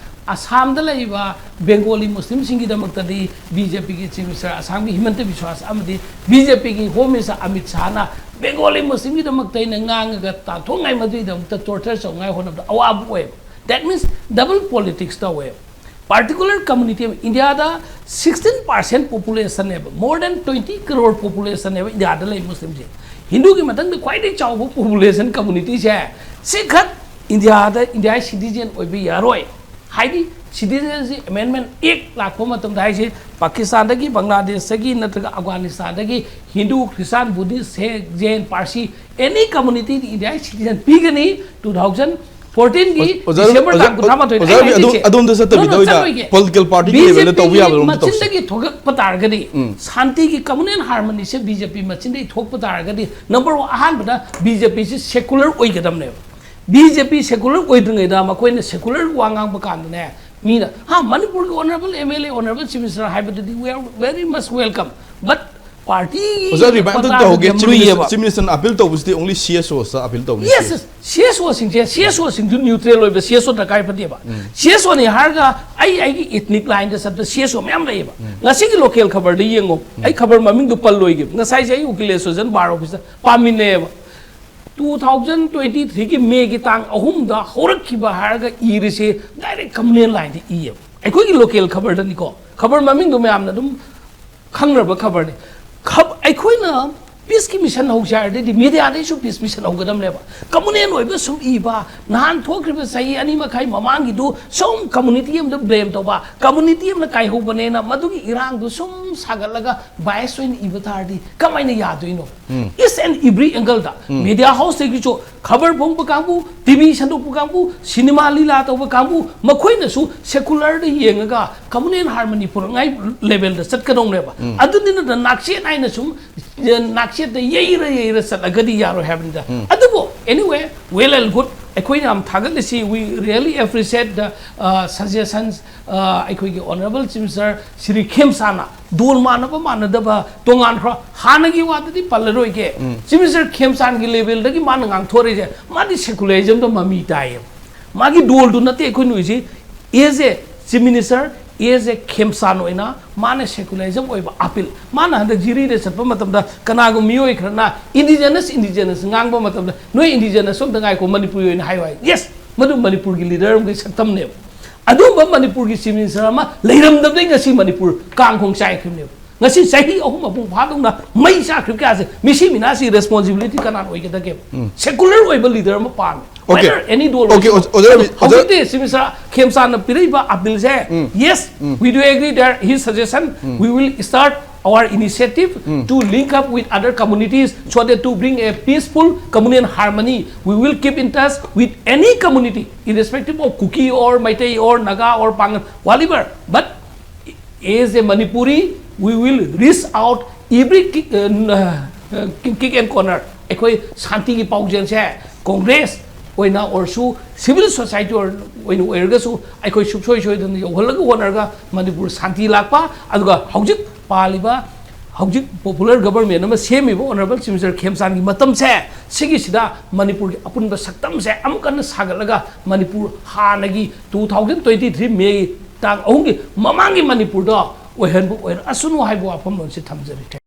ꯑꯁꯥꯝꯗ ꯂꯩꯔꯤꯕ ꯕꯦꯡꯒꯣꯂꯤ ꯃꯨꯁꯂꯤꯝꯁꯤꯡꯒꯤꯗꯃꯛꯇꯗꯤ ꯕꯤ ꯖꯦ ꯄꯤꯒꯤ ꯆꯤꯐ ꯃꯤꯅꯤꯁꯇꯔ ꯑꯁꯥꯝꯒꯤ ꯍꯤꯃꯟꯇ ꯕꯤꯁ꯭ꯋꯥꯁ ꯑꯃꯗꯤ ꯕꯤ ꯖꯦ ꯄꯤꯒꯤ ꯍꯣꯝ ꯃꯤꯅꯤꯁꯇꯔ ꯑꯃꯤꯠ ꯁꯥꯍꯅ ꯕꯦꯡꯒꯣꯂꯤ ꯃꯨꯁꯂꯤꯝꯒꯤꯗꯃꯛꯇ ꯑꯩꯅ ꯉꯥꯡꯉꯒ ꯇꯥꯟꯊꯣꯛꯉꯥꯏ ꯃꯗꯨꯒꯤꯗꯃꯛꯇ ꯇꯣꯔꯆꯔ ꯇꯧꯉꯥꯏ ꯍꯣꯠꯅꯕꯗ ꯑꯋꯥꯕ ꯑꯣꯏꯌꯦꯕ꯫ That means double politics ꯇꯧꯋꯦꯕ꯫ ꯄꯥꯔꯇꯤꯀꯨꯂꯔ ꯀꯝꯃꯨꯅꯤꯇꯤ ꯑꯃ, ꯏꯟꯗꯤꯌꯥꯗ ꯁꯤꯛꯁꯇꯤꯟ ꯄꯥꯔꯁꯦꯟ ꯄꯣꯄꯨꯂꯦꯁꯟꯅꯦꯕ, more than twenty crore ꯄꯣꯄꯨꯂꯦꯁꯟꯅꯦꯕ ꯏꯟꯗꯤꯌꯥꯗ ꯂꯩ ꯃꯨꯁꯂꯤꯝꯁꯦ꯫ ꯍꯤꯟꯗꯨꯒꯤ ꯃꯊꯪꯗ ꯈ꯭ꯋꯥꯏꯗꯒꯤ ꯆꯥꯎꯕ ꯄꯣꯄꯨꯂꯦꯁꯟ ꯀꯝꯃꯨꯅꯤꯇꯤꯁꯦ ꯁꯤꯈꯛ ꯏꯟꯗꯤꯌꯥꯗ, ꯏꯟꯗꯤꯌꯥꯒꯤ ꯁꯤꯇꯤꯖꯦꯟ ꯑꯣꯏꯕ ꯌꯥꯔꯣꯏ꯫ ꯍꯥꯏꯗꯤ ꯁꯤꯇꯤꯖꯦꯟꯁꯤꯞ ꯑꯦꯃꯦꯟꯃꯦꯟ ꯑꯦꯛ ꯂꯥꯛꯄ ꯃꯇꯝꯗ ꯍꯥꯏꯁꯦ ꯄꯥꯀꯤꯁꯇꯥꯟꯗꯒꯤ, ꯕꯪꯒ꯭ꯂꯥꯗꯦꯁꯇꯒꯤ ꯅꯠꯇ꯭ꯔꯒ ꯑꯐꯒꯥꯅꯤꯁꯇꯥꯟꯗꯒꯤ ꯍꯤꯟꯗꯨ, ꯈ꯭ꯔꯤꯁꯇꯥꯟ, ꯕꯨꯙꯤꯁ, ꯁꯦꯈ, ꯖꯦꯟ, ꯄꯥꯔꯁꯤ, ꯑꯦꯅꯤ ꯀꯝꯃꯨꯅꯤꯇꯤꯗ ꯏꯟꯗꯤꯌꯥꯒꯤ ꯁꯤꯇꯤꯖꯦꯟ ꯄꯤꯒꯅꯤ꯫ ꯇꯨ ꯊꯥꯎꯖꯟ ꯐꯣꯔꯇꯤꯟꯒꯤ ꯑꯣꯖꯥ, ꯗꯤꯁꯦꯝꯕꯔ ꯑꯣꯖꯥ, ꯇꯥꯡ ꯀꯨꯟꯊ꯭ꯔꯥ ꯃꯥꯊꯣꯏ꯫ ꯑꯣꯖꯥ, ꯑꯩ ꯔꯕꯤ, ꯑꯗꯣꯝ-, ꯍꯥꯏꯖꯒꯦ꯫ ꯑꯗꯣꯝꯗ ꯆꯠꯇꯕꯤꯗ No, no, ꯑꯣꯏꯅ ꯆꯠꯂꯣꯏꯒꯦ꯫ ꯄꯣꯂꯤꯇꯤꯀꯦꯜ ꯄꯥꯔꯇꯤꯒꯤ ꯂꯦꯚꯦꯜꯗ ꯇꯧꯕ ꯌꯥꯕ ꯑꯗꯨꯝ ꯇꯧꯁꯤ꯫ ꯕꯤ ꯖꯦ ꯄꯤꯒꯤ ꯃꯆꯤꯟꯗꯒꯤ ꯊꯣꯛꯂꯛꯄ ꯇꯥꯔꯒꯗꯤ, ꯁꯥꯟꯇꯤꯒꯤ ꯀꯝꯃꯨꯅꯦꯜ ꯍꯥꯔꯃꯅꯤꯁꯦ ꯕꯤ ꯖꯦ ꯄꯤ ꯃꯆꯤꯟꯗꯒꯤ ꯊꯣꯛꯄ ꯇꯥꯔꯒꯗꯤ, ꯅꯝꯕꯔ ꯋꯥꯟ, ꯑꯍꯥꯟꯕꯗ ꯕꯤ ꯖꯦ ꯄꯤꯁꯤ ꯁꯦꯀꯨꯂꯔ ꯑꯣꯏꯒꯗꯕꯅꯦꯕ꯫ ꯕꯤ ꯖꯦ ꯄꯤ ꯁꯦꯀꯨꯂꯔ ꯑꯣꯏꯗ꯭ꯔꯤꯉꯩꯗ ꯃꯈꯣꯏꯅ ꯁꯦꯀꯨꯂꯔ ꯋꯥ ꯉꯥꯡꯕ ꯀꯥꯟꯗꯅꯦ, ꯃꯤꯅ, "ꯍꯥ, ꯃꯅꯤꯄꯨꯔꯒꯤ honourable M L A, honourable chief minister ꯍꯥꯏꯕꯗꯨꯗꯤ we are very much welcome, but ꯄꯥꯔꯇꯤꯒꯤ ꯑꯣꯖꯥ, ꯔꯤꯃꯥꯏꯟꯗꯔ ꯄꯇꯥꯗꯨꯗꯤ ꯇꯧꯍꯧꯒꯦ, ꯌꯥꯝ ꯆꯤꯐ ꯃꯤꯅꯤꯁꯇꯔ, ꯂꯨꯏꯌꯦꯕ"꯫ Yes, yes. C S O ꯁꯤꯡꯁꯦ, C S O ꯁꯤꯡꯗꯨ ꯅ꯭ꯌꯨꯇ꯭ꯔꯦꯜ ꯑꯣꯏꯕ, C S O ꯗꯔꯀꯥꯔ ꯐꯠꯇꯦꯕ꯫ C S O ꯅꯤ ꯍꯥꯏꯔꯒ ꯑꯩ ꯑꯩꯒꯤ ꯏꯊꯅꯤꯛ ꯂꯥꯏꯟꯗ ꯆꯠꯄ C S O ꯃꯌꯥꯝ ꯂꯩꯌꯦꯕ꯫ ꯉꯁꯤꯒꯤ ꯂꯣꯀꯦꯜ ꯈꯕꯔꯗ ꯌꯦꯡꯉꯣ, ꯑꯩ ꯈꯕꯔ ꯃꯃꯤꯡꯗꯨ ꯄꯜꯂꯣꯏꯒꯦ꯫ ꯉꯁꯥꯏꯁꯦ ꯑꯩ ꯎꯀꯤꯜ ꯑꯦꯁꯣꯁꯤꯌꯦꯁꯟ ꯕꯥꯔ ꯑꯣꯐꯤꯁꯇ ꯄꯥꯃꯤꯟꯅꯩꯌꯦꯕ꯫ ꯇꯨ ꯊꯥꯎꯖꯟ ꯇ꯭ꯋꯦꯟꯇꯤ ꯊ꯭ꯔꯤꯒꯤ ꯃꯦꯒꯤ ꯇꯥꯡ ꯑꯍꯨꯝꯗ ꯍꯧꯔꯛꯈꯤꯕ ꯍꯥꯏꯔꯒ ꯏꯔꯤꯁꯦ ꯗꯥꯏꯔꯦꯛ ꯀꯝꯃꯨꯅꯦꯜ ꯂꯥꯏꯟꯗ ꯏꯌꯦꯕ꯫ ꯑꯩꯈꯣꯏꯒꯤ ꯂꯣꯀꯦꯜ ꯈꯕꯔꯗꯅꯤꯀꯣ, ꯈꯕꯔ ꯃꯃꯤꯡꯗꯣ ꯃꯌꯥꯝꯅ ꯑꯗꯨꯝ ꯈꯪꯅꯔꯕ ꯈꯕꯔꯅꯤ꯫ ꯈꯕ-, ꯑꯩꯈꯣꯏꯅ ꯄꯤꯁꯀꯤ ꯃꯤꯁꯟ ꯍꯧꯁꯦ ꯍꯥꯏꯔꯗꯤ ꯃꯦꯗꯤꯌꯥꯗꯩꯁꯨ ꯄꯤꯁ ꯃꯤꯁꯟ ꯍꯧꯒꯗꯕꯅꯦꯕ꯫ ꯀꯃꯨꯅꯦꯜ ꯑꯣꯏꯕ ꯁꯨꯝ ꯏꯕ, ꯅꯍꯥꯟ ꯊꯣꯛꯈ꯭ꯔꯤꯕ ꯆꯍꯤ ꯑꯅꯤ ꯃꯈꯥꯏ ꯃꯃꯥꯡꯒꯤꯗꯨ ꯁꯨꯝ ꯀꯝꯃꯨꯅꯤꯇꯤ ꯑꯃꯗ ꯕ꯭ꯂꯦꯝ ꯇꯧꯕ, ꯀꯝꯃꯨꯅꯤꯇꯤ ꯑꯃꯅ ꯀꯥꯏꯍꯧꯕꯅꯦꯅ ꯃꯗꯨꯒꯤ ꯏꯔꯥꯡꯗꯨ ꯁꯨꯝ ꯁꯥꯒꯠꯂꯒ ꯕꯥꯏꯁ ꯑꯣꯏꯅ ꯏꯕ ꯇꯥꯔꯗꯤ ꯀꯃꯥꯏꯅ ꯌꯥꯗꯣꯏꯅꯣ? ꯏꯁ ꯑꯦꯟ ꯏꯕ꯭ꯔꯤ ꯑꯦꯡꯒꯜꯗ ꯃꯦꯗꯤꯌꯥ ꯍꯥꯎꯁꯇꯒꯤꯁꯨ ꯈꯕꯔ ꯐꯣꯡꯕ ꯀꯥꯡꯕꯨ, ꯇꯤꯚꯤ ꯁꯟꯗꯣꯛꯄ ꯀꯥꯡꯕꯨ, ꯁꯤꯅꯦꯃꯥ ꯂꯤꯂꯥ ꯇꯧꯕ ꯀꯥꯡꯕꯨ, ꯃꯈꯣꯏꯅꯁꯨ ꯁꯦꯀꯨꯂꯔꯗ ꯌꯦꯡꯉꯒ ꯀꯃꯨꯅꯦꯜ ꯍꯥꯔꯃꯅꯤ ꯄꯨꯔꯛꯉꯥꯏ ꯂꯦꯚꯦꯜꯗ ꯆꯠꯀꯗꯧꯅꯦꯕ꯫ ꯑꯗꯨꯅꯤꯅ ꯅꯥꯛꯆꯦꯠ ꯍꯥꯏꯅ ꯁꯨꯝ ꯅꯥꯛꯆꯦꯠꯇ ꯌꯩꯔ ꯌꯩꯔ ꯆꯠꯂꯒꯗꯤ ꯌꯥꯔꯣꯏ ꯍꯥꯏꯕꯅꯤꯗ꯫ ꯑꯗꯨꯕꯨ anyway, well and good, ꯑꯩꯈꯣꯏꯅ ꯌꯥꯝ ꯊꯥꯒꯠꯂꯤꯁꯤ, we really appreciate the uh, suggestions. ꯑꯩꯈꯣꯏꯒꯤ ꯑꯣꯅꯔꯦꯕꯜ ꯆꯤꯐ ꯃꯤꯅꯤꯁꯇꯔ ꯁ꯭ꯔꯤ ꯈꯦꯝꯆꯥꯟꯅ ꯗꯣꯜ ꯃꯥꯟꯅꯕ ꯃꯥꯟꯅꯗꯕ ꯇꯣꯉꯥꯟꯈ꯭ꯔꯣ, ꯍꯥꯟꯅꯒꯤ ꯋꯥꯗꯗꯤ ꯄꯜꯂꯔꯣꯏꯒꯦ꯫ ꯆꯤꯐ ꯃꯤꯅꯤꯁꯇꯔ ꯈꯦꯝꯆꯥꯟꯒꯤ ꯂꯦꯚꯦꯜꯗꯒꯤ ꯃꯥꯅ ꯉꯥꯡꯊꯣꯔꯛꯏꯁꯦ, ꯃꯥꯗꯤ ꯁꯦꯀꯨꯂꯔꯤꯖꯝꯗ ꯃꯃꯤ ꯇꯥꯏꯌꯦꯕ꯫ ꯃꯥꯒꯤ ꯗꯣꯜꯗꯨ ꯅꯠꯇꯦ ꯑꯩꯈꯣꯏ ꯅꯨꯏꯁꯤ꯫ As a chief minister, as a Khemchand ꯑꯣꯏꯅ ꯃꯥꯅ ꯁꯦꯀꯨꯂꯔꯤꯖꯝ ꯑꯣꯏꯕ ꯑꯄꯤꯜ, ꯃꯥꯅ ꯍꯟꯗꯛ ꯖꯤꯔꯤꯗ ꯆꯠꯄ ꯃꯇꯝꯗ ꯀꯅꯥꯒꯨꯝꯕ ꯃꯤꯑꯣꯏ ꯈꯔꯅ ꯏꯟꯗꯤꯖꯦꯅꯁ ꯏꯟꯗꯤꯖꯦꯅꯁ ꯉꯥꯡꯕ ꯃꯇꯝꯗ, "ꯅꯣꯏ ꯏꯟꯗꯤꯖꯦꯅꯁ ꯑꯝꯇ ꯉꯥꯏꯈꯣ, ꯃꯅꯤꯄꯨꯔꯤ ꯑꯣꯏꯅ ꯍꯥꯏꯌꯨ" ꯍꯥꯏ꯫ ꯌꯦꯁ, ꯃꯗꯨ ꯃꯅꯤꯄꯨꯔꯒꯤ ꯂꯤꯗꯔ ꯑꯃꯒꯤ ꯁꯛꯇꯝꯅꯦꯕ꯫ ꯑꯗꯨꯒꯨꯝꯕ ꯃꯅꯤꯄꯨꯔꯒꯤ ꯆꯤꯐ ꯃꯤꯅꯤꯁꯇꯔ ꯑꯃ ꯂꯩꯔꯝꯗꯕꯗꯒꯤ ꯉꯁꯤ ꯃꯅꯤꯄꯨꯔ ꯀꯥꯡꯈꯣꯡ ꯆꯥꯏꯈ꯭ꯔꯤꯕꯅꯦꯕ꯫ ꯉꯁꯤ ꯆꯍꯤ ꯑꯍꯨꯝ ꯃꯄꯨꯡ ꯐꯥꯗꯧꯅ ꯃꯩ ꯆꯥꯛꯈ꯭ꯔꯤꯕ ꯀꯌꯥꯁꯦ, ꯃꯤꯁꯤ ꯃꯤꯅꯥꯁꯤ ꯔꯦꯁꯄꯣꯟꯁꯤꯕꯤꯂꯤꯇꯤ ꯀꯅꯥꯅ ꯑꯣꯏꯒꯗꯒꯦꯕ? ꯁꯦꯀꯨꯂꯔ ꯑꯣꯏꯕ ꯂꯤꯗꯔ ꯑꯃ ꯄꯥꯝꯃꯦ꯫ Okay. Whether any dole Okay, ꯑꯣ-, ꯑꯣꯖꯥ ꯔꯕꯤ, ꯑꯣꯖꯥ ꯍꯧꯖꯤꯛꯇꯤ ꯆꯤꯐ ꯃꯤꯅꯤꯁꯇꯔ ꯈꯦꯝꯆꯥꯟꯅ ꯄꯤꯔꯛꯏꯕ ꯑꯄꯤꯜꯁꯦ, yes, we do agree that his suggestion, we will start our initiative to link up with other communities so that to bring a peaceful communal harmony. We will keep in touch with any community, irrespective of Kuki or Meitei or Naga or Pangal, whatever. But as a Manipuri, we will reach out every kick, uh, n- uh, kick and corner. ꯑꯩꯈꯣꯏ ꯁꯥꯟꯇꯤꯒꯤ ꯄꯥꯎꯖꯦꯜꯁꯦ ꯀꯣꯡꯒ꯭ꯔꯦꯁ ꯑꯣꯏꯅ ꯑꯣꯏꯔꯁꯨ, ꯁꯤꯚꯤꯜ ꯁꯣꯁꯥꯏꯇꯤ ꯑꯣꯏꯅ ꯑꯣꯏꯔꯒꯁꯨ ꯑꯩꯈꯣꯏ ꯁꯨꯡꯁꯣꯏ ꯁꯣꯏꯗꯅ ꯌꯧꯍꯜꯂꯒ ꯍꯣꯠꯅꯔꯒ ꯃꯅꯤꯄꯨꯔ ꯁꯥꯟꯇꯤ ꯂꯥꯛꯄ, ꯑꯗꯨꯒ ꯍꯧꯖꯤꯛ ꯄꯥꯜꯂꯤꯕ, ꯍꯧꯖꯤꯛ ꯄꯣꯄꯨꯂꯔ ꯒꯕꯔꯃꯦꯟ ꯑꯃ ꯁꯦꯝꯃꯤꯕ ꯑꯣꯅꯔꯦꯕꯜ ꯆꯤꯐ ꯃꯤꯅꯤꯁꯇꯔ ꯈꯦꯝꯆꯥꯟꯒꯤ ꯃꯇꯝꯁꯦ, ꯁꯤꯒꯤꯁꯤꯗ ꯃꯅꯤꯄꯨꯔꯒꯤ ꯑꯄꯨꯟꯕ ꯁꯛꯇꯝꯁꯦ ꯑꯃꯨꯛ ꯍꯟꯅ ꯁꯥꯒꯠꯂꯒ ꯃꯅꯤꯄꯨꯔ ꯍꯥꯟꯅꯒꯤ two thousand twenty three ꯃꯦꯒꯤ ꯇꯥꯡ ꯑꯍꯨꯝꯒꯤ ꯃꯃꯥꯡꯒꯤ ꯃꯅꯤꯄꯨꯔꯗꯣ ꯑꯣꯏꯍꯟꯕ ꯑꯣꯏꯔꯛꯑꯁꯅꯨ ꯍꯥꯏꯕ ꯋꯥꯐꯝꯂꯣꯟꯁꯤ ꯊꯝꯖꯔꯤ꯫